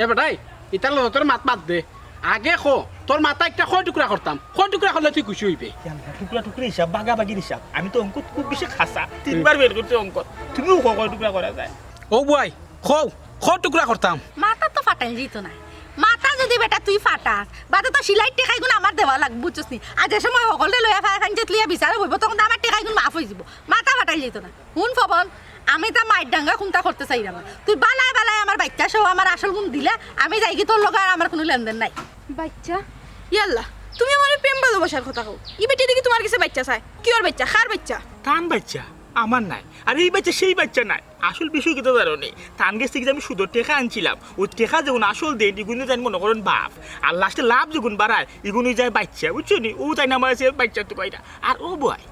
এ বেটাই, ইতার লগে তোর মাত বাদ দে। আগে ক, তোর মাথা একটা কয় টুকরা করতাম, কয় টুকরা করলে তুই খুশি অইবে? ইয়াল্লা, টুকরা টুকরি হিসাব, বাগাবাগির হিসাব। আমি তো অঙ্কত খুব বেশি খাসা, তিনবার বের করছি অঙ্কত। তুমিও কও কয় টুকরা করা যায়। ও বুয়াই, কও, কয় টুকরা করতাম। মাথা তো ফাটাইল যাইতো না। মাথা যুদি বেটা তুই ফাটাস, বাদে তো সিলাইর টেকা ইগুন আমার দেওয়া লাগবো, বুঝছস নি? আর যে সময় হকলরে লইয়া ফায় খান যে তুলিয়া বিচারে বইবো, তখন তো আমার টেকা ইগুন মাফ অইযিবো। মাথা ফাটাইল যাইতো না। হুন ফবন, আমি তা মাইর ডাঙ্গা কুন্তা করতে চাইরাম না। তুই বালায় বালায় আমার বাইচ্চা সহ আমার আসল গুন দিলে, আমি যাইগি, তোর লগে আর আমার কুনু লেনদেন নাই। বাইচ্চা? ইয়াল্লা, তুমি আমারে প্রেম ভালোবাসার কথা কও। ই বেটি দেখি তুমার গেছে বাইচ্চা চায়। কিওর বাইচ্চা? কার বাইচ্চা? তান বাইচ্চা, আমার নায়। আর ই বাইচ্চা সেই বাইচ্চা নায়। আসল বিষয় কিতা জানো নি? তান গেছ থাকি যে আমি সুদর টেকা আনছিলাম, অউ টেকা যেগুন আসল দেইন, ইগুন অইযাইন মনো করইন বাফ। আর লাস্টে লাভ যেগুন বাড়ায়, ইগুন অইযায় বাইচ্চা, বুঝছো নি? অউ তাইন আমার গেছে বাইচ্চা তুকাইরা। আর ও বুয়াই,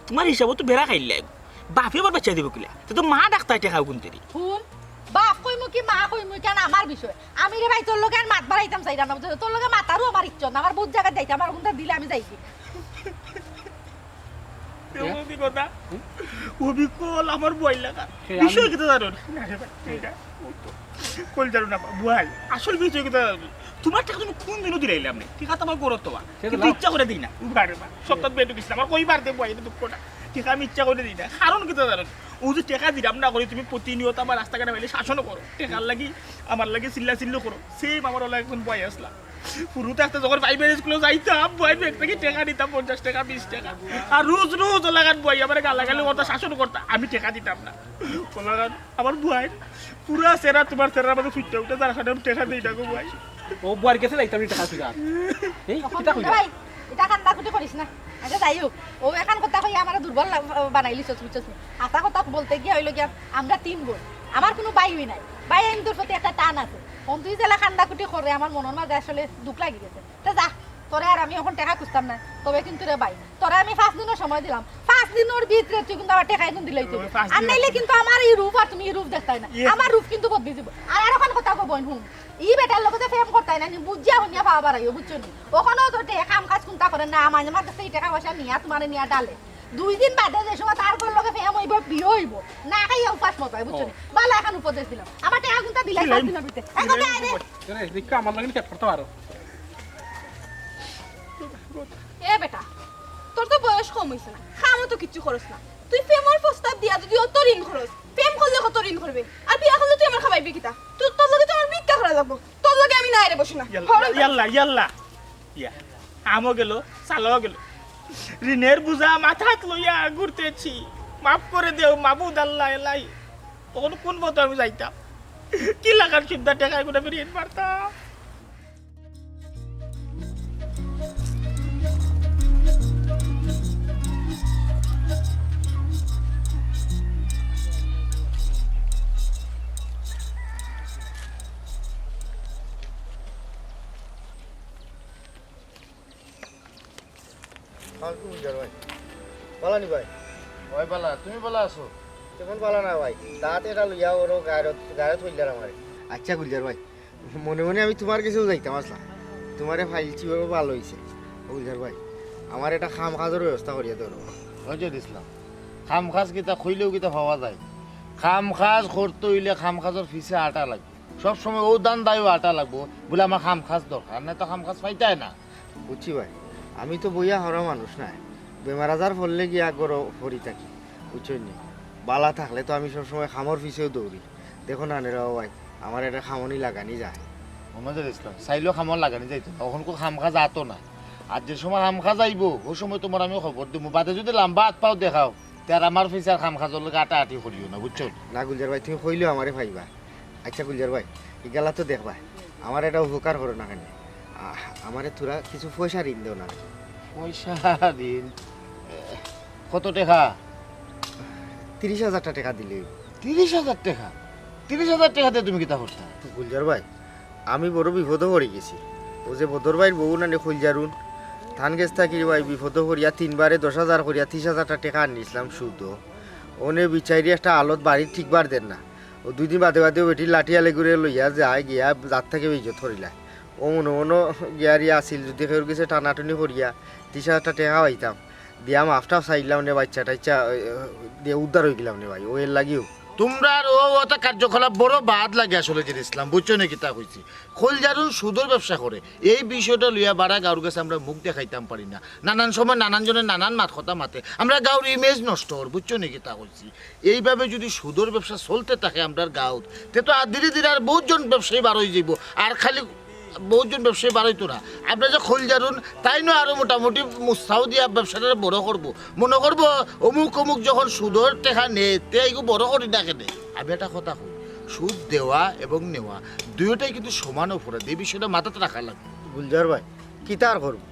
তুমার হিসাবো তো বেড়া খাইল লাগবো। বাফে আবার বাইচ্চা দিবো কিলা? তে তো মা ডাকতায় টেকা অগুন দেরি। হুন, বাফ কইমু কি মা কইমু, ইখান আমার বিষয়। আমি রে ভাই তোর লগে আর মাত বাড়াইতাম চাইরাম না, বুঝছস? তোর লগে মাতারও আমার ইচ্ছা না, আমার বুঝ জাগাত যাইতাম, আমার কুন্তা দিলে আমি যাইগি। এমন কি কথা? অবিকল আমার বুয়াইর লাগা। বিষয় কিতা জানো নি? না রে ভাই, ঠিক আছে। কইল জানো না, বুয়াই, আসল বিষয় কিতা জানো নি? তুমার টেকা তুমি কুনদিনও দিলাইলাম না। টেকা তো আমার গরত তুমার। কিন্তু ইচ্ছা করি দেই না। উবারে বা, সপ্তাহ বেডু গেছিলাম। আমার কইবার দে বুয়াই, ইটা দুঃখটা। টেকা আমি ইচ্ছা করি দেই না। কারণ কিতা জানো নি? অউ যে টেকা দিরাম না করি, তুমি প্রতিনিয়ত আমার রাস্তাঘাটে পাইলে শাসন করো। টেকার লাগি, আমার লাগি চিল্লা চিল্লি করো। সেম আমার অলা একজন বুয়াই আছলা। হুরু থাকতে যখন প্রাইমারি স্কুলো যাইতাম, বুয়াইর ব্যাগ থাকি টেকা নিতাম, পঞ্চাশ টেকা, বিশ টেকা। আর রোজ রোজ অলাখান বুয়াই আমারে গালাগালি করতা, শাসন করতা, আমি টেকা দিতাম না। অলাখান আমার বুয়াইর পুরা চেহারা তুমার চেহারার মাঝে ফুটিয়া উঠে, যার কারণে আমি টেকা দেই না গো বুয়াই। ও বুয়াইর গেছে যাইতাম নি টেকা তুই আর। এই, কিতা কইলা? ভাই, ইতা কান্দাকুটি করিস না। আচ্ছা, যাই হোক, অউ এখান কথা কইয়া আমারে দুর্বল লাগ-, বানাইলিছস, বুঝছস নি? হাছা কথা বলতে গিয়া অইলো গিয়া, আমরা তিন বইন, আমার কুনু ভাই নাই। ভাইয়াইন্তর প্রতি একটা টান আছে। অখন তুই যেলা কান্দাকুটি কররে, আমার মনর মাঝে আসলে দুখ লাগি গেছে। তে যা, তোরে আর আমি অখন টেকা খুজতাম না। তবে কিন্তু রে ভাই, তোরে আমি পাঁচ দিনর সময় দিলাম, পাঁচ দিনর ভিতরে তুই কিন্তু আমার টেকা ইগুন দিলাইতে অইবো। পাঁচ দিন আর নাইলে কিন্তু আমার ই রূপ আর তুমি ই রূপ দেখতায় না। ইয়ে। আমার রূপ কিন্তু বদলি যিবো। আর, আর অখন কথা কও বইন, হুন। ই বেটার লগে যে প্রেম করতায় না, নি বুঝিয়া হুনিয়া পাওয়া বাড়াইও, বুঝছো নি? অখনও তো টেকা কাম কাজ কুন্তা করে না, মাঝে মাঝে সেই টেকা পয়সা নিয়া তুমারে নিয়া ডালে। দুই দিন বাদে যে সময় তার ঘর লগে প্রেম অইবো, বিয়া অইবো, না খাইয়া উপাস মরবায়, বুঝছো নি? ও। ভালা এখান উপদেশ দিলাম। আমার টেকা কুন্তা দিলাই দিলাম। পাঁচ দিনর ভিতরে। এখন দিলাম। আয় রে। এরে, দেখো আমার লগে chat করতে পারো। এ বেটা, তোর তো বয়স কম অইছে না, কামও তো কিচ্ছু করস না। তুই প্রেমর প্রস্তাব দিয়া যুদি অত ঋণ করস, প্রেম করলে কত ঋণ করবে? আর বিয়া করলে তুই আমার খাবাইবি কিতা? তোর, তোর লগে তো আমার ভিক্ষা করা লাগবো। তোর লগে আমি নায় রে বসি না। ইয়াল্লা, ইয়াল্লা, ইয়াল্লা। ইয়া, আমও গেল, চালাও গেল। ঋণের বোঝা মাথাত লইয়া ঘুরতেছি। মাফ করে দেও, মাবুদ আল্লাহ এলাই। তখন কোন পথে আমি যাইতাম? কি লাখান সুবিধা টেকা এগুলো আমি ঋণ মারতাম? আসসালামু আলাইকুম গুলজার ভাই। ভালা নি ভাই? ওই ভালা, তুমি ভালা আছো? তেমন ভালা না ভাই। দাঁত এটা লইয়া ওরও গায়ে, গায়ে থইলার আমারে। আচ্ছা গুলজার ভাই, মনে মনে আমি তুমার গেছেউ যাইতাম আছলাম। তুমারে পাইছি, ভালা অইছে। ও গুলজার ভাই, আমার একটা কাম কাজর ব্যবস্থা করিয়া দেও রে। ওই যে দিছলাম। কাম কাজ কিতা কইলেউ কিতা পাওয়া যায়? কাম কাজ করতে অইলে কাম কাজর পিছে আটা লাগবো। সব সময় অউ ধান্দায়উ আটা লাগবো। বুলে আমার কাম কাজ দরকার, না তো কাম কাজ পাইতায় না। বুঝছি ভাই, আমি তো বইয়া খাওরা মানুষ নায়, বেমার আজার পড়লে গিয়া ঘরো পড়ি থাকি, বুঝছইন নি? ভালা থাকলে তো আমি সবসময় কামর পিছেউ দৌড়ি। দেখো না রে ভাই, আমার একটা কামো নি লাগানি যায়। মোহাম্মদ ইসলাম, চাইলেও কামো লাগানি যাইতো না, অখন কো কাম কাজ আতো না। আর যে সময় কাম কাজ আইবো, অউ সময় তুমারে আমি খবর দিমু, বাদে যুদি লাম্বা আত পাও দেখাও, তে আর আমার পয়সার কাম কাজর লগে আটাআটি করিও না, বুঝছো? না গুলজার ভাই, তুমি কইলেও আমারে পাইবা। আচ্ছা গুলজার ভাই, ইগালা তো দেখবা, আমার একটা উপকার করো না কেনে? আ-, আমারে থুড়া কিছু পয়সা ঋণ দেও না। পয়সা ঋণ? এ, কত টেকা? তিরিশ হাজারটা টেকা দিলে অইবো। তিরিশ হাজার টেকা? তিরিশ হাজার টেকা দিয়া তুমি কিতা করতা? গুলজার ভাই, আমি বড় বিপদো পড়ি গেছি। অউ যে বদর ভাইর বউ নানি কইলজারুন, তান গেছ থাকি রে ভাই বিপদো পড়িয়া তিনবারে দশ হাজার করিয়া তিরিশ হাজারটা টেকা আনিছলাম সুদো। অনে বিচারি একটা আলত বাড়িত ঠিকবার দের না। অউ দুই দিন বাদে বাদে অউ বেটির লাঠি আলে ঘুরে লইয়া যায় গিয়া জাত থাকি বেইজ্জত করিলায়। অউ মনো মনো গিয়া রে আছিল, যুদি কেউর গেছে টানাটুনি করিয়া তিরিশ হাজারটা টেকা পাইতাম, দিয়া মাফ টাফ চাইলাম নে, বাইচ্চা টাইচ্চা, এ, এ, দিয়া উদ্ধার অইগেলাম নে ভাই, অউ এর লাগিউ। তুমরার অউ অতা কার্যকলাপ বড় বাদ লাগে আসলে জেড ইসলাম, বুঝছো নি কিতা কইছি? কইলজারুন সুদর ব্যবসা করে, এই বিষয়টা লইয়া বারা গাউর গেছে আমরা মুখ দেখাইতাম পারি না। নানান সময় নানান জনে নানান মাত কথা মাতে, আমরা গাউর ইমেজ নষ্ট অর, বুঝছো নি কিতা কইছি? এইভাবে যুদি সুদর ব্যবসা চলতে থাকে আমরার গাউত, তে তো আর ধীরে ধীরে আর বউত জন ব্যবসায়ী বার অই যাইবো। আর খালি বউত জন ব্যবসায়ী বার অইতো না। আপনে যে কইলজারুন, তাইনও আরো মোটামুটি মুস্তাও দিয়া ব্যবসাটারে বড় করবো। মনো করবো, অমুক অমুক যখন সুদর টেকা নেয়, তে ইগু বড় করি না কেনে? আমি একটা কথা কই, সুদ দেওয়া এবং নেওয়া দুইটাই কিন্তু সমান অপরাধ। এই বিষয়টা মাথাত রাখা লাগবো। গুলজার ভাই, কিতা আর করবো?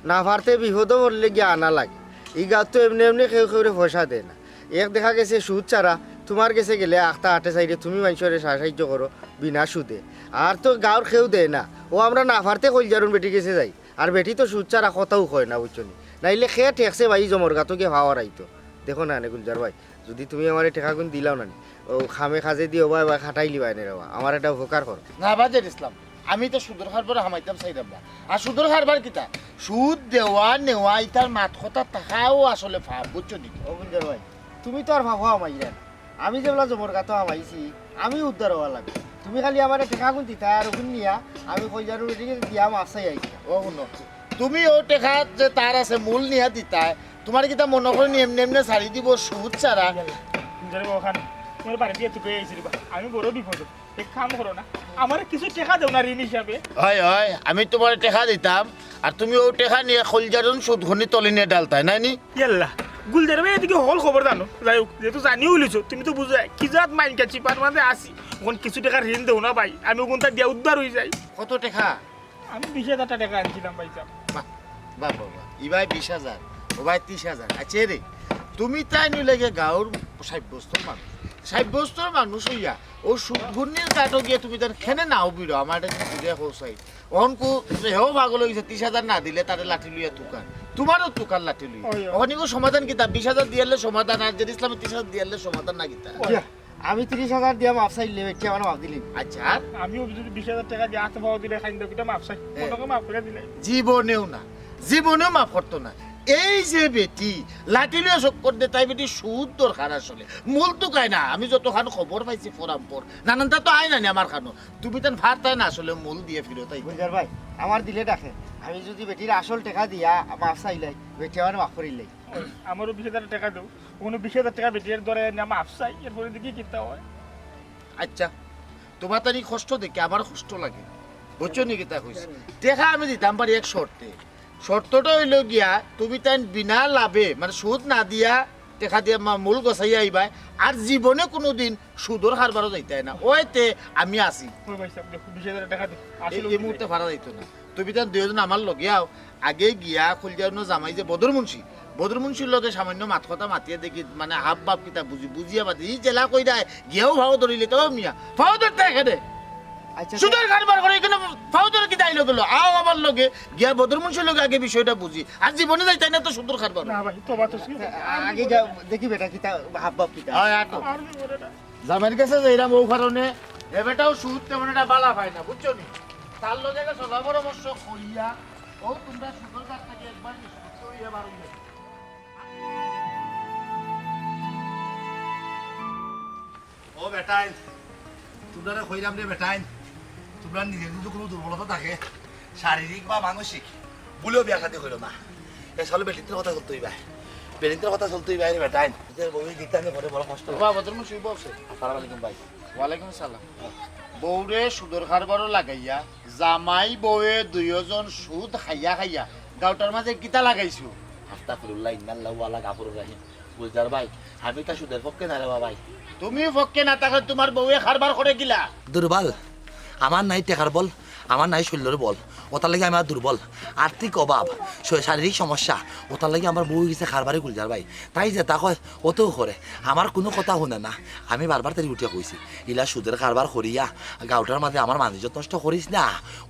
না পারতে বিপদো পড়লে গিয়া আনা লাগে। ই গাঁওত তো এমনে এমনে কেউ কেউরে পয়সা দেয় না। এক দেখা গেছে সুদ ছাড়া তুমার গেছে গেলে আখতা আটে চাইরে তুমি মানষরে সা-, সাহায্য করো বিনা সুদে। আর তো গাঁওর কেউ দেয় না। অউ আমরা না পারতে কইলজারুন বেটির গেছে যাই। আর বেটি তো সুদ ছাড়া কথাউ কয় না, বুঝছো নি? নাইলে কে ঠেকছে ভাই ই জমর গাঁতো গিয়া পাওয়ার আইতো। দেখো না নে গুলজার ভাই, যুদি তুমি আমারে টেকাগুন দিলাও না নি, অউ কামে কাজে দিও বা, বা খাটাইলিবায় নে রে বা, আমার একটা উপকার করো। না বাজেট ইসলাম, আমি তো সুদর কারবারো হামাইতাম চাইরাম না। আর সুদর কারবার কিতা? সুদ দেওয়া নেওয়া ইতার মাত কথা থাকাও আসলে পাপ, বুঝছো নি? ও গুলজার ভাই, তুমি তো আর পাপো হামাইরায় না। আমি যেবলা জমর গাঁতো হামাইছি, আমি উদ্ধার অওয়া লাগবো। তুমি খালি আমারে টেকাগুন দিতায় আর অগুন নিয়া আমি কইলজারুন বেটিরে দিয়া মাফ চাই আইছি। ও হুনো, তুমি অউ টেকা যে তার আছে মূল নিয়া দিতায়, তুমারে কিতা মনো করো নি এমনে এমনে ছাড়ি দিবো সুদ ছাড়া? গুলজার ভাই, অখান তুমার বাড়িত দিয়া তুকাই আইছি রে বা। আমি বড় বিপদো। এক কাম করো না, আমারে কিছু টেকা দেও না ঋণ হিসাবে। অয়, অয়, আমি তুমারে টেকা দিতাম, আর তুমি অউ টেকা নিয়া কইলজারুন সুদখুনি তলে নিয়া ডালতায়, নায় নি? ইয়াল্লা, গুলজার ভাই এদিকে হকল খবর জানো। যাই হউক, যেহেতু জানিও লিছো, তুমি তো বুঝায় কি জাত মাইনকা চিপার মাঝে আছি। অখন কিছু টেকা ঋণ দেও না ভাই, আমি অগুনতা দিয়া উদ্ধার অই যাই। কত টেকা? আমি বিশ হাজার টেকা আনছিলাম ভাইসাব। বাহ, বাহ, বাহ, বাহ। ই ভাই বিশ হাজার, ও ভাই তিরিশ হাজার। আচ্ছা রে, তুমি তাইন অইলায় গিয়া গাঁওর সাব্যস্তর মানুষ। সাব্যস্তর মানুষ অইয়া অউ সুদখুনির গাঁটো গিয়া তুমি তাইন কেনে নাও বিরো, আমার এটা তুমি বুঝাইয়া কও চাই। অখন কু হেও পাগল অই গেছে, তিরিশ হাজার না দিলে তারে লাঠি লইয়া তুকার। তুমারও তুকার লাঠি লইয়া। ওই, ওই। অখন ইগু সমাধান কিতা? বিশ হাজার দিয়ারলে সমাধান, আর জেড ইসলামে তিরিশ হাজার দিয়ারলে সমাধান না কিতা? ওই। আমি তিরিশ হাজার দিয়া মাফ চাইলে, বেটি আমারে মাফ দিলি। আচ্ছা, আর? আমিও যদি বিশ হাজার টেকা দিয়া আতো পাও দিলে খাইন দাও, কিতা মাফ চাই? হ্যাঁ। মনকে মাফ করি দিলাই। জীবনেও না, জীবনেও মাফ করতো না। এই যে বেটি, লাঠি লইয়া চক্কর দে, তাই বেটি সুদ দরকার আসলে। মূল তুকায় না, আমি যতখান খবর পাইছি ফরামপর, নানানতা তো আয় না নি আমার খানো। তুমি তান ফারতায় না আসলে মূল দিয়া ফিরত আইতে। গুলজার ভাই, আমার দিলে ডাকে। আমি যদি বেটির আসল টেকা দিয়া মাফ চাইলাই, বেটি আমারে মাফ করিলাই। আমারও বিশ হাজার টেকা দেও। অনো বিশ হাজার টেকা বেটির ধরে আনি আমি আফসাই, এরপরে দেখি কিতা অয়। আচ্ছা, তুমার তান ই কষ্ট দেখি আমার কষ্ট লাগে, বুঝছো নি কিতা কইছি? টেকা আমি দিতাম পারি এক শর্তে। শর্তটা অইলো গিয়া, তুমি তাইন বিনা লাভে, মানে সুদ না দিয়া, টেকা দিয়া মা-, মূল গছাইয়া আইবায়, আর জীবনে কুনুদিন সুদর কারবারো যাইতায় না। অইতে আমি আছি। ওই ভাই সাহেব, দেখো, বিশ হাজার টেকা দেও। এই, আসলে এই মুহূর্তে ফারা যাইতো না। তুমি তান দুইজন আমার লগে আও, আগে গিয়া কইলজারুনর জামাই যে বদর মুন্সি, বদর মুন্সির লগে সামান্য মাত কথা মাতিয়া দেখি, মানে হাব ভাব কিতা বুঝি, বুঝিয়া বাদে ই জেলা কইরায়, গিয়াও ফাও ধরিলে তো মিয়া, ফাও ধরতে এখানে। আচ্ছা, সুদর কারবার করে এখানে ফাও ধরে কিতা আইলো গেলো? আও আমার লগে, গিয়া বদর মুন্সির লগে আগে বিষয়টা বুঝি। আর জীবনে যাইতায় না তো সুদর কারবার। না ভাই, তোবা তো আগে যাও, দেখি বেটা কিতা হাব ভাব কিতা। হয়, আটো। আর জীবনে না। জামাইর গেছে যাইরাম অউ কারণে, এ বেটাও সুদ তেমন একটা বালা পায় না, বুঝছো নি? তার লগে একটা সলা পরামর্শ করিয়া, অউ তুমরা সুদর কাছ থাকি একবার নিষ্পত্তি অইয়া বার অইয়া। ও বেটাইন, তুমরারে কইরাম রে বেটাইন, তুমরার নিজর যদি কুনু দুর্বলতা থাকে, শারীরিক বা মানসিক, ভুলেও বিয়া শাদী করিও না। এ শালা বেটিন্তর কথা চলতে অইবায়। বেটিন্তর কথা চলতে অইবায় রে বেটাইন। নিজর বউ দিতে আমি ঘরে বড় কষ্ট। বাবা, বদর মুন্সি বলছে। আসসালামু আলাইকুম ভাই। ওয়ালাইকুম আসসালাম। বউরে সুদর কারবারো লাগাইয়া, জামাই বউয়ে দুইওজন সুদ খাইয়া খাইয়া গাউটার মাঝে কিতা লাগাইছো? আস্তাগফিরুল্লাহ, ইন্নাল্লাহু আলা গাফুরুর রাহিম। গুলজার ভাই, আমি তো সুদের পক্ষে না রে বা ভাই। তুমি পক্ষে না থাকলে তুমার বউয়ে কারবার করে কিলা? দুর্বল, আমার নাই টেকার বল, আমার নাই শরীলর বল, অতার লাগি আমি আর দুর্বল। আর্থিক অভাব, শ-, শারীরিক সমস্যা, অতার লাগি আমার বউ অইগেছে কারবারি গুলজার ভাই। তাই যেতা কয়, অতাউ করে। আমার কুনু কথা হুনে না। আমি বারবার তারে উঠিয়া কইছি, ইলা সুদের কারবার করিয়া গাউটার মাজে আমার মান-ইজ্জত নষ্ট করিস না,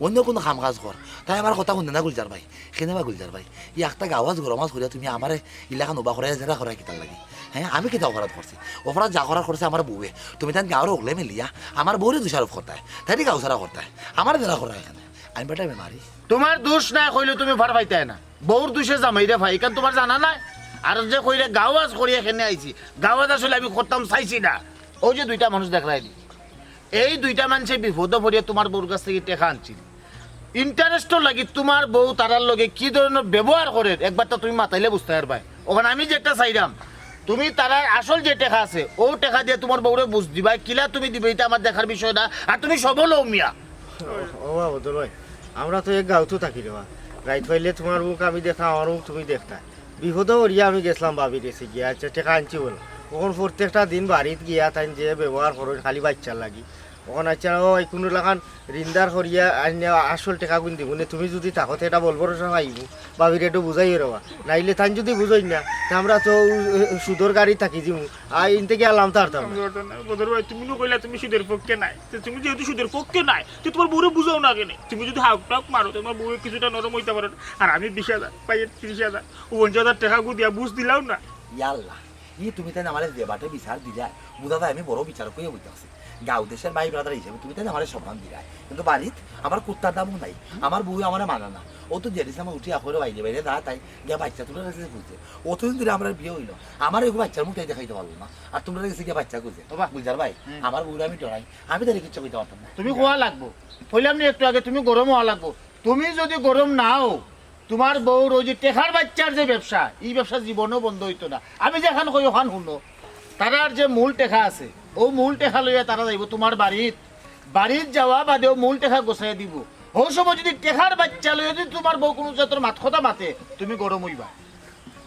অইন্য কুনু কাম-কাজ কর। তাই আমার কথা হুনে না গুলজার ভাই। কেনে বা গুলজার ভাই, ই একটা গাউ আজ গরম আজ করিয়া তুমি আমারে ইলাখান উবা করাইয়া জেরা করায় কিতার লাগি? হে, আমি কিতা অপরাধ করছি? অপরাধ যা করার করছে আমার বউয়ে। তুমি তাইন গাউর অকলে মিলিয়া আমার বউরে দোষারোপ করতায়, তাইরে গাউ ছাড়া করতায়, আমারে জেরা করায় কেনে? আমি বেটা বেমারি। তুমার দোষ নাই কইলে তুমি পার পাইতায় না। বউর দোষে জামাইরে পায়, ইখান তুমার জানা নাই? আর যে কইরে গাউ আজ করিয়া কেনে আইছি, গাউ আজ আসলে আমি করতাম চাইছি না। অউ যে দুইটা মানুষ দেখরায়নি, এই দুইটা মানষে বিপদো পড়িয়া তুমার বউর গেছ থাকি টেকা আনছিল। Interest-র লাগি তুমার বউ তারার লগে কি ধরনর ব্যবহার করের, একবার তো তুমি মাতাইলে বুঝতায় পারবায়। অখন আমি যেটা চাইরাম, তুমি তারার আসল যে টেকা আছে, অউ টেকা দিয়া তুমার বউরে বুঝ দিবায়, কিলা তুমি দিবায়, ইটা আমার দেখার বিষয় না। আর তুমি সবল অও মিয়া। ও বাবা, বদল ভাই, আমরা তো এক গাউত থাকি রে বা। রাইত পাইলে তুমার মুখ আমি দেখতাম, আমার মুখ তুমি দেখতায়। বিপদো পড়িয়া আমি গেছলাম ভাবির গেছে গিয়া, আইচ্ছা, টেকা আনছি বলে। অখন প্রত্যেকটা দিন বাড়িত গিয়া তাইন যে ব্যবহার করইন খালি বাইচ্চার লাগি। অখন আইচ্ছা, অউ কুনু লাখান ঋণদার করিয়া আইনা আসল টেকাগুন দিমু নে, তুমি যুদি থাকো তে ইটা বল ভরসা পাইমু, ভাবিরে একটু বুঝাইও রে বা। নাইলে তাইন যুদি বুঝইন না, তে আমরা তো অউ, এ, সুদর গাড়ি থাকি যিমু, আর ইন থাকি আর লামতা পারতাম না। বদল ভাই, তুমি নু কইলা তুমি সুদের পক্ষে নায়, তে তুমি যেহেতু সুদের পক্ষে নায়, তে তুমার বউরে বুঝাও না কেনে? তুমি যুদি হাউক টাউক মারো, তুমার বউ কিছুটা নরম অইতা পারে। আর আমি বিশ হাজার, ভাইয়ে ত্রিশ হাজার, অউ পঞ্চাশ হাজার টেকাগু দিয়া বুঝ দিলাও না। ইয়াল্লা, ই তুমি তাইন আমারে যে বাটে বিচার দিলায়, বুঝা যায় আমি বড় বিচারক অইয়া বইতাছি। গাউ দেশের ভাই brother হিসাবে তুমি তাইন আমারে সম্মান দিলায়, কিন্তু বাড়িত আমার কুত্তার দামও নাই। আমার বউ আমারে মানে না। অউ তো জেরিস আমার উঠিয়া কইরো বাইরে বাইরে যা তাই গিয়া বাইচ্চা তুলার গেছে খুঁজে। অতদিন ধরি আমরার বিয়া অইলো, আমার এগু বাইচ্চার মুখ তাই দেখাইতে পারলো না, আর তুমরার গেছে গিয়া বাইচ্চা খুঁজে। ও বা। গুলজার ভাই, হুম। আমার বউরে আমি ডরাই, আমি তারে কিচ্ছু কইতাম পারতাম না। তুমি কওয়া লাগবো, কইলাম নি একটু আগে, তুমি গরম অওয়া লাগবো। তুমি যুদি গরম না অও, তুমার বউর অউ যে টেকার বাইচ্চার যে ব্যবসা, ই ব্যবসা জীবনেও বন্ধ অইতো না। আমি যেখান কই অখান হুনো, তারার যে মূল টেকা আছে, অউ মূল টেকা লইয়া তারা যাইবো তুমার বাড়িত। বাড়িত যাওয়া বাদে অউ মূল টেকা গুছাইয়া দিবো। অউ সময় যুদি টেকার বাইচ্চা লইয়া যুদি তুমার বউ কুনু জাতর মাত কথা মাতে, তুমি গরম অইবায়।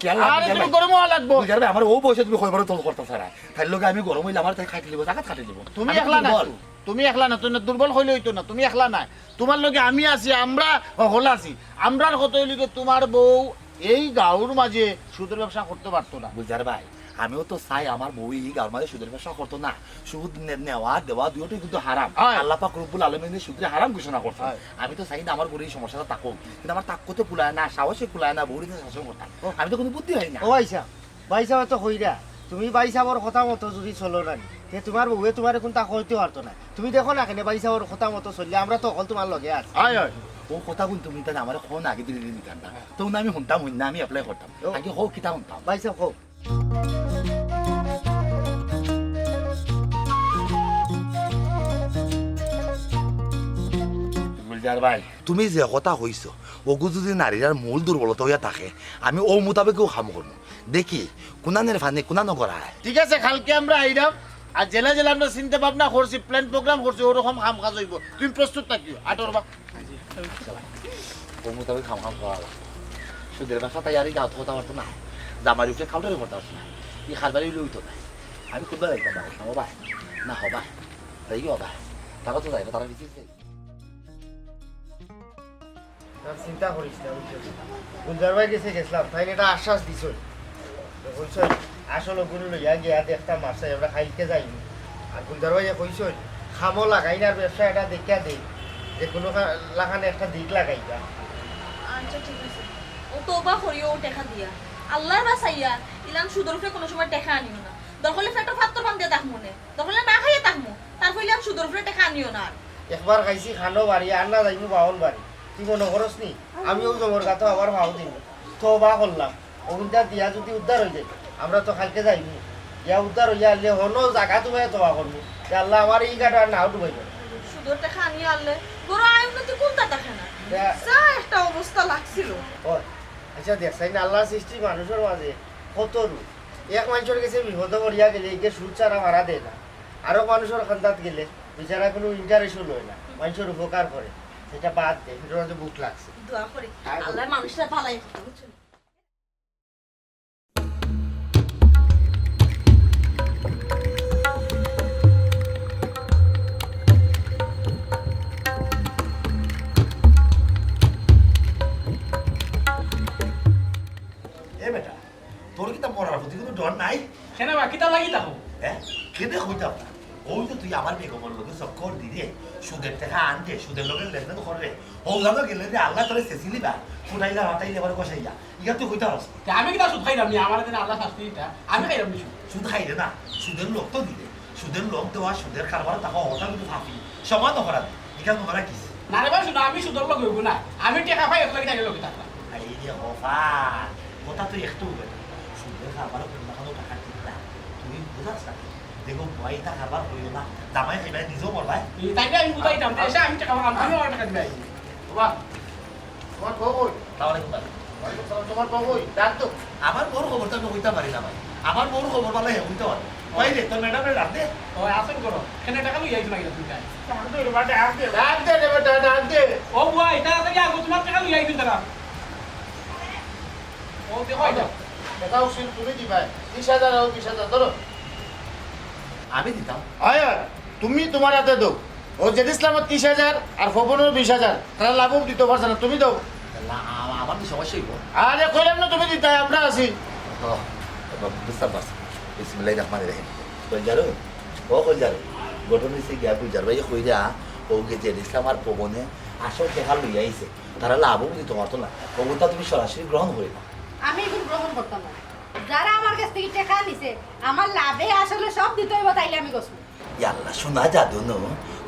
কিয়ার লাগি আর গুলজার তুমি ভাই? গরম অওয়া লাগবো। গুলজার ভাই, আমার অউ বয়সে তুমি কয়বার তল করতা ছাড়া। তাইর লগে আমি গরম অইলে আমার তাই খাটি লিবো, জাগাত খাটি লিবো। তুমি আমি একলা না দুর্বল। তো। তুমি একলা না, তুমি দুর্বল কইলে অইতো না, তুমি একলা নায়। তুমার লগে আমি আছি, আমরা হকল আছি। আমরার কথা অইলো গি তুমার বউ এই গাউর মাজে সুদের ব্যবসা করতো পারতো না। গুলজার ভাই, আমিও তো চাই আমার বউ ই গাউর মাজে সুদের ব্যবসা করতো না। সুদ নে-, নেওয়া দেওয়া দুইওটাই কিন্তু হারাম। হয়। আল্লাহ পাক রব্বুল আলামিনে সুদরে হারাম ঘোষণা করছে। হয়। আমি তো চাই না আমার বউর ই সমস্যাটা থাকউক, কিন্তু আমার তাকতে কুলায় না, সাহসে কুলায় না, বউরে শাসন করতাম। ও। আমি তো কুনু বুদ্ধি পাই না। ও আইচ্ছা, ভাইসাবে তো কইরা, তুমি ভাইসাবর কথা মতো যুদি চলো না নি, তে তুমার বউয়ে তুমারে কুন্তা কইতে পারতো না। তুমি দেখো না কেনে ভাইসাবর কথা মতো চললে, আমরা তো হকল তুমার লগে আছি। হয়, হয়। অউ কথাগুন তুমি তাইন আমারে কও না আগে দিলে দিতাম না। তো না আমি হুনতাম, হুনি না আমি apply করতাম। ও। আগে কও কিতা হুনতাম। ভাইসাব কও। গুলজার ভাই, তুমি যে কথা কইছো, অগু যুদি নারীরার মূল দুর্বলতা অইয়া থাকে, আমি অউ মোতাবেকউ কাম করমু। দেখি, কুনানর ফানি কুনানো গড়ায়। ঠিক আছে, কালকে আমরা আইরাম। আর যেলা যেলা আমরা চিন্তা ভাবনা করছি, plan program করছি, অউ রকম কাম কাজ অইবো। তুমি প্রস্তুত থাকিও, আটর বা। অউ মোতাবেক কাম কাম করা লাগবো। সুদের ব্যবসা তাই আর ই গাউত করতা পারতো না। জামাইর উপরে কাউন্টারে করতা পারতো না। ই কারবারি অইলে অইতো না। আমি কুনবা যাইতাম না, হবায়? না, হবায়। তাই কি হবায়? তারা তো যাইবো, তারা বিদেশ যাইবো। আর চিন্তা করিস না, বুঝছস? গুলজার ভাইর গেছে গেছলাম, তাইন একটা আশ্বাস দিছইন। কইছইন, আসল অগুরে লইয়া গিয়া দেখতাম মারছাই, আমরা কাইলকে যাইমু। আর গুলজার ভাইয়ে কইছইন, কামো লাগাইন আর ব্যবসা এটা দেখিয়া দেই, যে কুনু কা-, লাখান একটা দিক লাগাইবা। আচ্ছা, ঠিক আছে। অউ তওবা করিও অউ টেকা দিয়া। আল্লায় বাচাইয়া, ইলান সুদর উপরে কুনু সময় টেকা আনিও না। দরকার অইলে পেটো পাত্থর বান্ধিয়া থাকমু নে। দরকার অইলে না খাইয়া থাকমু। তারপর ইলান সুদর উপরে টেকা আনিও না আর। একবার খাইছি খানো বাড়ি, আর না যাইমু বাহন বাড়ি। তুই মনো করস নি? আমি অউ জবর গাতো আবার পাও দিমু। তওবা করলাম। অগুনতা দিয়া যুদি উদ্ধার অই যাই, আমরা তো কাইলকে যাইমু। ইয়া উদ্ধার অইয়া আইলে হনো জাগাত উবাইয়া তওবা করমু। যে আল্লাহ আমার ই গাটো আর নাও ডুবাইবা। সুদর টেকা আনিয়া আনলে, ঘরো আয় উন্নতি কুন্তা থাকে না। যা একটা অবস্থা লাগছিল। অয়। আচ্ছা দেখছইন না, আল্লাহর সৃষ্টি মানুষর মাজে কত রূপ। এক মানষর গেছে বিপদো পড়িয়া গেলে, ইগে সুদ ছাড়া ফারা দেয় না। আরক মানষর কান্দাত গেলে, বেচারা কুনু interest-ও লয় না, মানষর উপকার করে। ইটা বাদ দে, ইটার মাজে ভুক লাগছে। দোয়া করি, আয় করি। আল্লায় মানুষরে ভালাই রাখউক, বুঝছো নি? এই দেখো। হ্যাঁ? কেনে কইতাম না? ওই যে তুই আমার বেগমর লগে চক্কর দিরে, সুদের টেকা আনরে, সুদের লগে লেনদেন কররে, হৌলানো গেলে রে আল্লায় তোরে ছেছিলিবা, ফুটাইলা ফাটাইলে এবার কষাইলা। ইয়া তুই কইতা পারস? তে আমি কিতা সুদ খাইরাম নি? আমারে যেন আল্লায় শাস্তি দিতা, আমি খাইরাম নি সুদ। সুদ খাইরে না, সুদের লোভ তো দিরে। সুদের লোভ দেওয়া, সুদের কারবার থাকা, ওটা কিন্তু পাপি। সমান অপরাধী। ইখান গুনা কিতা? না রে ভাই, হুনো, আমি সুদর লগে অইবো না। আমি টেকা পাই, এর লাগি তাইর লগে থাকতাম। এই যে হফা, কথা তো একটু হবে না। সুদের কারবার কোন না কোন টাকা ঠিক না। তুমি বুঝাস না। দেখো, ভয় ইতা কারবার করিও না। জামাই খাইবায়, নিজেও মরবায়। এই তাইলে আমি বুঝাইতাম, তে এসে আমি টেকা পাইতাম, আমি ওর টাকা দিবাই। বাবা, তোমার বউ কই? সালাম আলাইকুম ভাই। ওয়ালাইকুম সালাম। তোমার বউ কই? ডাক তো। আমার বউর খবর তো আমি কইতাম পারি না ভাই। আমার বউর খবর ভালা হে কইতাম পারে। ভাই রে, তোর ম্যাডামরে ডাক দে। ও, আসল করো। এখানে টাকা লই আইছো নাকি তুমি ভাই? ডাক দে রে বেটা, ডাক দে। ডাক দে রে বেটা, ডাক দে। ও ভাই, তাড়াতাড়ি আগো, তোমার টাকা লই আইছো তারা। ও, দেখো এটা। এটা উচিত তুমি দিবায়। ত্রিশ হাজার আর বিশ হাজার ধরো। আমি দিতাম। আয়, আয়। তুমি তোমার হাতে দেও। ও জেড ইসলামর ত্রিশ হাজার আর ফবনর বিশ হাজার, তারা লাভও দিতে পারছে না, তুমি দেও। না, আ-, আমার তো সমস্যা অইবো। আরে কইলাম না তুমি দিতায়, আমরা আছি। ও, বুঝতাম পারছি। বিসমিল্লাহির রহমানির রহিম। কইল যারো? ও কইল যারো? ঘটনা অইছে গিয়া গুলজার ভাই কইরা, ও গিয়া জেড ইসলাম আর ফবনে আসল টেকা লইয়া আইছে। তারা লাভও দিতে পারতো না। ওগুতা তুমি সরাসরি গ্রহণ করি না। আমি এগুন গ্রহণ করতাম না। যারা আমার গেছ থাকি টেকা নিছে, আমার লাভে আসলে সব দিতে অইবো, তাইলে আমি গছমু। ইয়াল্লা, শোনা জাদু নু,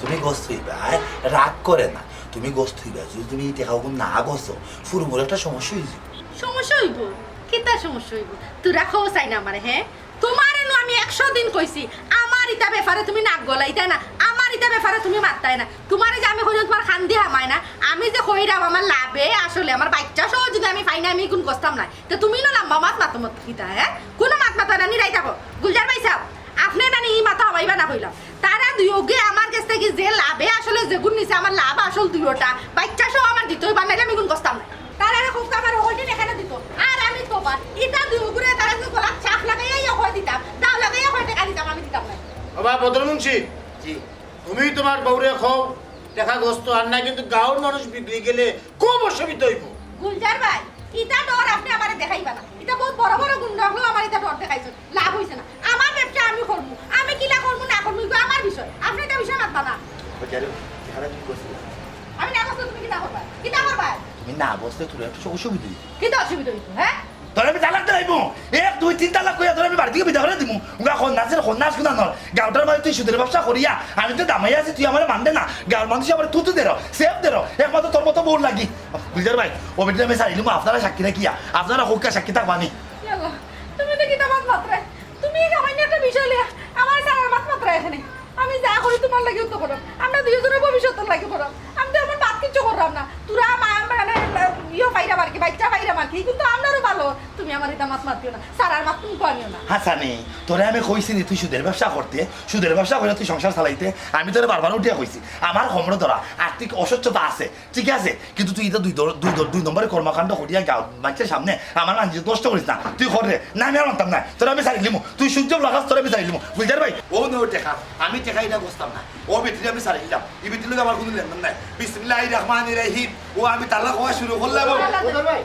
তুমি গছ থইবায়, রাগ করে না। তুমি গছ থইবায়, যদি তুমি ই টেকা ওগুন না গছো, ফুরু মোর একটা সমস্যা অইযিবো। সমস্যা অইবো? কিতা সমস্যা অইবো? তোরা খোঁজ চাই না আমারে, হ্যাঁ? তোমারে নু আমি একশো দিন কইছি, আমার ইতা ব্যাপারে তুমি নাক গলাইতায় না, আমার ইতা ব্যাপারে তুমি মাততায় না। তোমারে যে আমি কইলাম তোমার কান্দি হামায় না, আমি যে কইরাম আমার লাভে আসলে আমার বাইচ্চা সহ যদি আমি পাই না, আমি এগুন গছতাম না। তে তুমি নু লম্বা মাত মাতো মত কিতা, হ্যাঁ? কুনু মাত মাতো না, নিরাই থাকো। গুলজার ভাই সাব, আপনে নানি ই মাথা হামাইবা না কইলাম। তারা দুইওগে আমার গেছ থাকি যে লাভে আসলে যেগুন নিছে, আমার লাভ আসল দুইওটা, বাইচ্চা সহ আমার দিতে অইবো, নাইলে আমি এগুন গছতাম না। তারারে কউক্কা আমার হকলদিন এখানে দিতো। আর আমি তো বা, ইতা দুইওগুরে তারা যদি গলাত চাপ লাগাইয়া ইয়া কই দিতাম, দাও লাগাইয়া কই টেকা দিতাম, আমি দিতাম না। বাবা বদরুল মুন্সি, জি। তুমি তোমার বউরে কও, টেকা গছতো আর না, কিন্তু গাঁওর মানুষ বিগড়ি গেলে খুব অসুবিধা অইবো। গুলজার ভাই, ইতা ডর আপনে আমারে দেখাইবা না। ইতা বউত বড় বড় গুন্ডা অকলেও আমার ইতা ডর দেখাইছইন। লাভ অইছে না। আমার ব্যবসা আমি করমু। আমি কিলা করমু না করমু, ইগু আমার বিষয়। আপনে ইতা বিষয় মাতবা না। বাজারে যেখানে তুমি গছলে। আমি না গছলে তুমি কিতা করবায়? কিতা করবায়? তুমি না গছলে তোর একটু অসুবিধা অইতো। কিতা অসুবিধা অইতো, হ্যাঁ? তোরে আমি তালাক দিলাইমু। এক, দুই, তিন তালাক কইয়া তোরে আমি বাড়ি থাকি বিদায় করি দিমু। উগা খন্নাসের খন্নাস গুনা নর। গাঁওটার মাঝে তুই সুদের ব্যবসা করিয়া, আমি তো দামাই আছি, তুই আমারে মানতে না। গাঁওর মানুষ আমারে থুতু দের, সেফ দের। একমাত্র তোর মতো বউর লাগি। গুলজার ভাই, ও বেটিরে আমি ছাড়িলিমু, আপনারা সাক্ষী রাখিয়া। আপনারা কউক্কা সাক্ষী থাকবা নি। ইয়াল্লা, তুমি তো কিতা মাত মাতরায়? তুমি সামান্য একটা বিষয় লইয়া আমার ছাড়ার মাত মাতরায় এখানে। আমি যা করি তোমার লাগিউ তো কররাম। আমরা দুইওজনর ভবিষ্যতর লাগি কররাম। আমি তো এমন বাদ কিচ্ছু কররাম না। তোরা মা-, মানে, ইয়ে পাইরাম আর কি, বাইচ্চা পাইরাম আর কি। কিন্তু আমরারও ভালো। তুমি আমার ইতা মাত মাতিও না। ছাড়ার মাত তুমি কইও না। হাসানি, তোরে আমি কইছি নি তুই সুদের ব্যবসা করতে, সুদের ব্যবসা করিয়া তুই সংসার চালাইতে? আমি তোরে বারবার উঠিয়া কইছি, আমার কমরো ধরা আর্থিক অসচ্ছলতা আছে, ঠিক আছে, কিন্তু তুই ইতা দুই দর-, দুই দর-, দুই নম্বরে কর্মকাণ্ড করিয়া গাঁওর মানষর সামনে আমার মান ইজ্জত নষ্ট করিস না। তুই কর রে, না আমি আর মানতাম না, তোরে আমি ছাড়িলিমু। তুই সূর্য লাগাস, তোরে আমি ছাড়িলিমু। গুলজার ভাই, ও নেও টেকা, আমি টেকা ইতা গছতাম না। ও বেটিরে আমি ছাড়িলিলাম, ই বেটির লগে আমার কুনু লেনদেন নাই। বিসমিল্লাহির রহমানির রহিম। ও আমি তালাক কওয়া শুরু করলাম। গুলজার ভাই,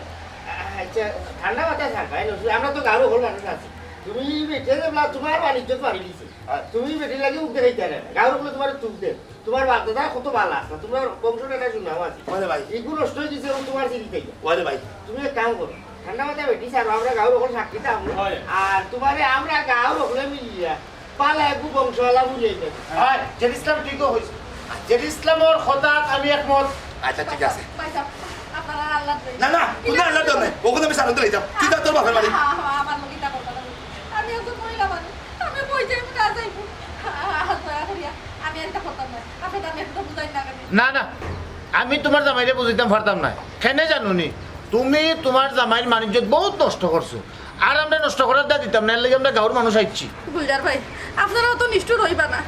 আচ্ছা, ঠান্ডা মাথায় থাক ভাই, আমরা তো গাঁওর হকল মানুষ আছি। তুমি ই বেটিরে যে বলা, তোমার মান ইজ্জত মারি দিছে। তুমি ই বেটির লাগি মুখ দেখাইতায় না। গাঁওর হকলে তোমারে তুপ দেয়। তোমার বাপ দাদা কত ভালা আছলা, তোমার বংশর একটা সুনাম আছে। ওরে ভাই। ইগু নষ্ট অই গেছে এবং তোমার চিন্তাই। ওরে ভাই। তুমি এক কাম করো, ঠান্ডা মাথায় বেটি ছাড়ো, আমরা গাঁওর হকল সাক্ষী থাকমু। হয়। আর তোমারে আমরা গাঁওর হকলে মিলিয়া পালা একগু বংশওয়ালা বুঝাই দেব। হয়, জেড ইসলাম ঠিকও কইছে। আর জেড ইসলামর কথাত আমি একমত। আচ্ছা, ঠিক আছে। ভাই সাহেব, আপনারা আল্লাহর দোহাই। না, না, তুমি আল্লাহর দোহাই নাই। ওখানে আমি সালাম দিলাইতাম। তুই যা তোর বাপের বাড়ি। হ্যাঁ, হ্যাঁ, আমার লগে ইতা কথা বলবি। আমি একজন মহিলা মানুষ। আমি কই যাইমু, না যাইমু? আহ, দয়া করিয়া, আমি আর ইতা করতাম না। আপনে তো আমি একটু বুঝাই না কেনে? না, না, আমি তোমার জামাইরে বুঝাইতাম পারতাম না। কেনে জানো নি? তুমি তোমার জামাইর মান ইজ্জত বউত নষ্ট করছো। আর আমরা নষ্ট করার দা দিতাম না, এর লাগি আমরা গাঁওর মানুষ আইছি। গুলজার ভাই, আপনারাও তো নিষ্ঠুর অইবা না।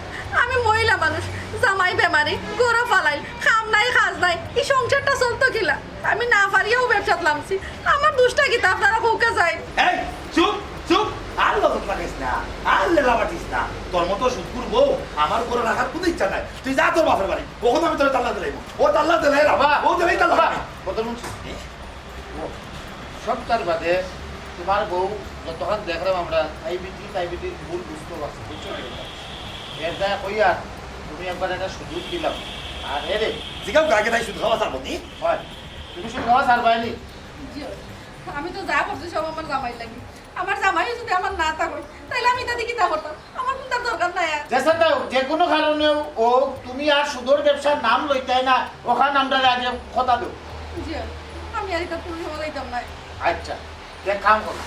আমি মহিলা মানুষ, জামাই বেমারি, ঘরো ফালাইল, কাম নাই, কাজ নাই, ই সংসারটা চলতো কিলা? আমি না পারিয়াউ ব্যবসাত লামছি, আমার দুষটা কিতা আপনারা কউক্কা চাই? এই, চুপ, চুপ, আর লজত লাগাইস না, আর লেলা বাটিস না। তোর মতো সুদখুর বউ আমার ঘরো রাখার কুনু ইচ্ছা নাই। তুই যা তোর বাপের বাড়ি, ওখানে আমি তোরে তালাক দিলাইমু। ও তালাক দিলে, বাবা, ও দিলেই তালাক। বাবা, কথা শুনছিস? সপ্তাহ বাদে তোমার বউ যতখান দেখলাম আমরা, তাই বিটি, তাই বিটির ভুল বুঝতে পারছি, বুঝছো নি? এর দায় কইয়া তুমি একবার একটা সুযোগ দিলাম। আর এরে, জিগাও গাগে তাই সুদ খাওয়া ছাড়বো নি? হয়, তুমি সুদ খাওয়া ছাড়বায় নি? জি, আমি তো যা করছি সব আমার জামাই লাগি। আমার জামাই যদি আমার না থাকইন, তাইলে আমি ইতা দি কিতা করতাম? আমার কুনটার দরকার নাই আর। যেছা থাকউক, যে কোনো কারণে হোক, তুমি আর সুদর ব্যবসার নাম লইতায় না, অখান আমরারে আগে কথা দেও। জি, আমি আর ইতা পুরুষ হওয়া যাইতাম না। আচ্ছা, এক কাম করো,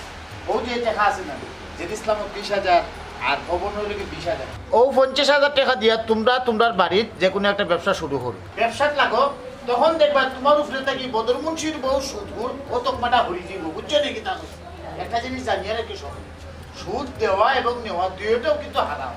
অউ যে টেকা আছে না, জেড ইসলামর বিশ হাজার আর পবনর লগে বিশ হাজার, অউ পঞ্চাশ হাজার টেকা দিয়া তুমরা তুমরার বাড়িত যে কোনো একটা ব্যবসা শুরু করো। ব্যবসাত লাগো, তখন দেখবায় তুমার উপরে থাকি বদর মুন্সির বউ সুদখুর, অউ তকমাটা হরি যাইবো, বুঝছো নি কিতা কইছি? একটা জিনিস জানিয়া রাখি সব, সুদ দেওয়া এবং নেওয়া দুইটাউ কিন্তু হারাম।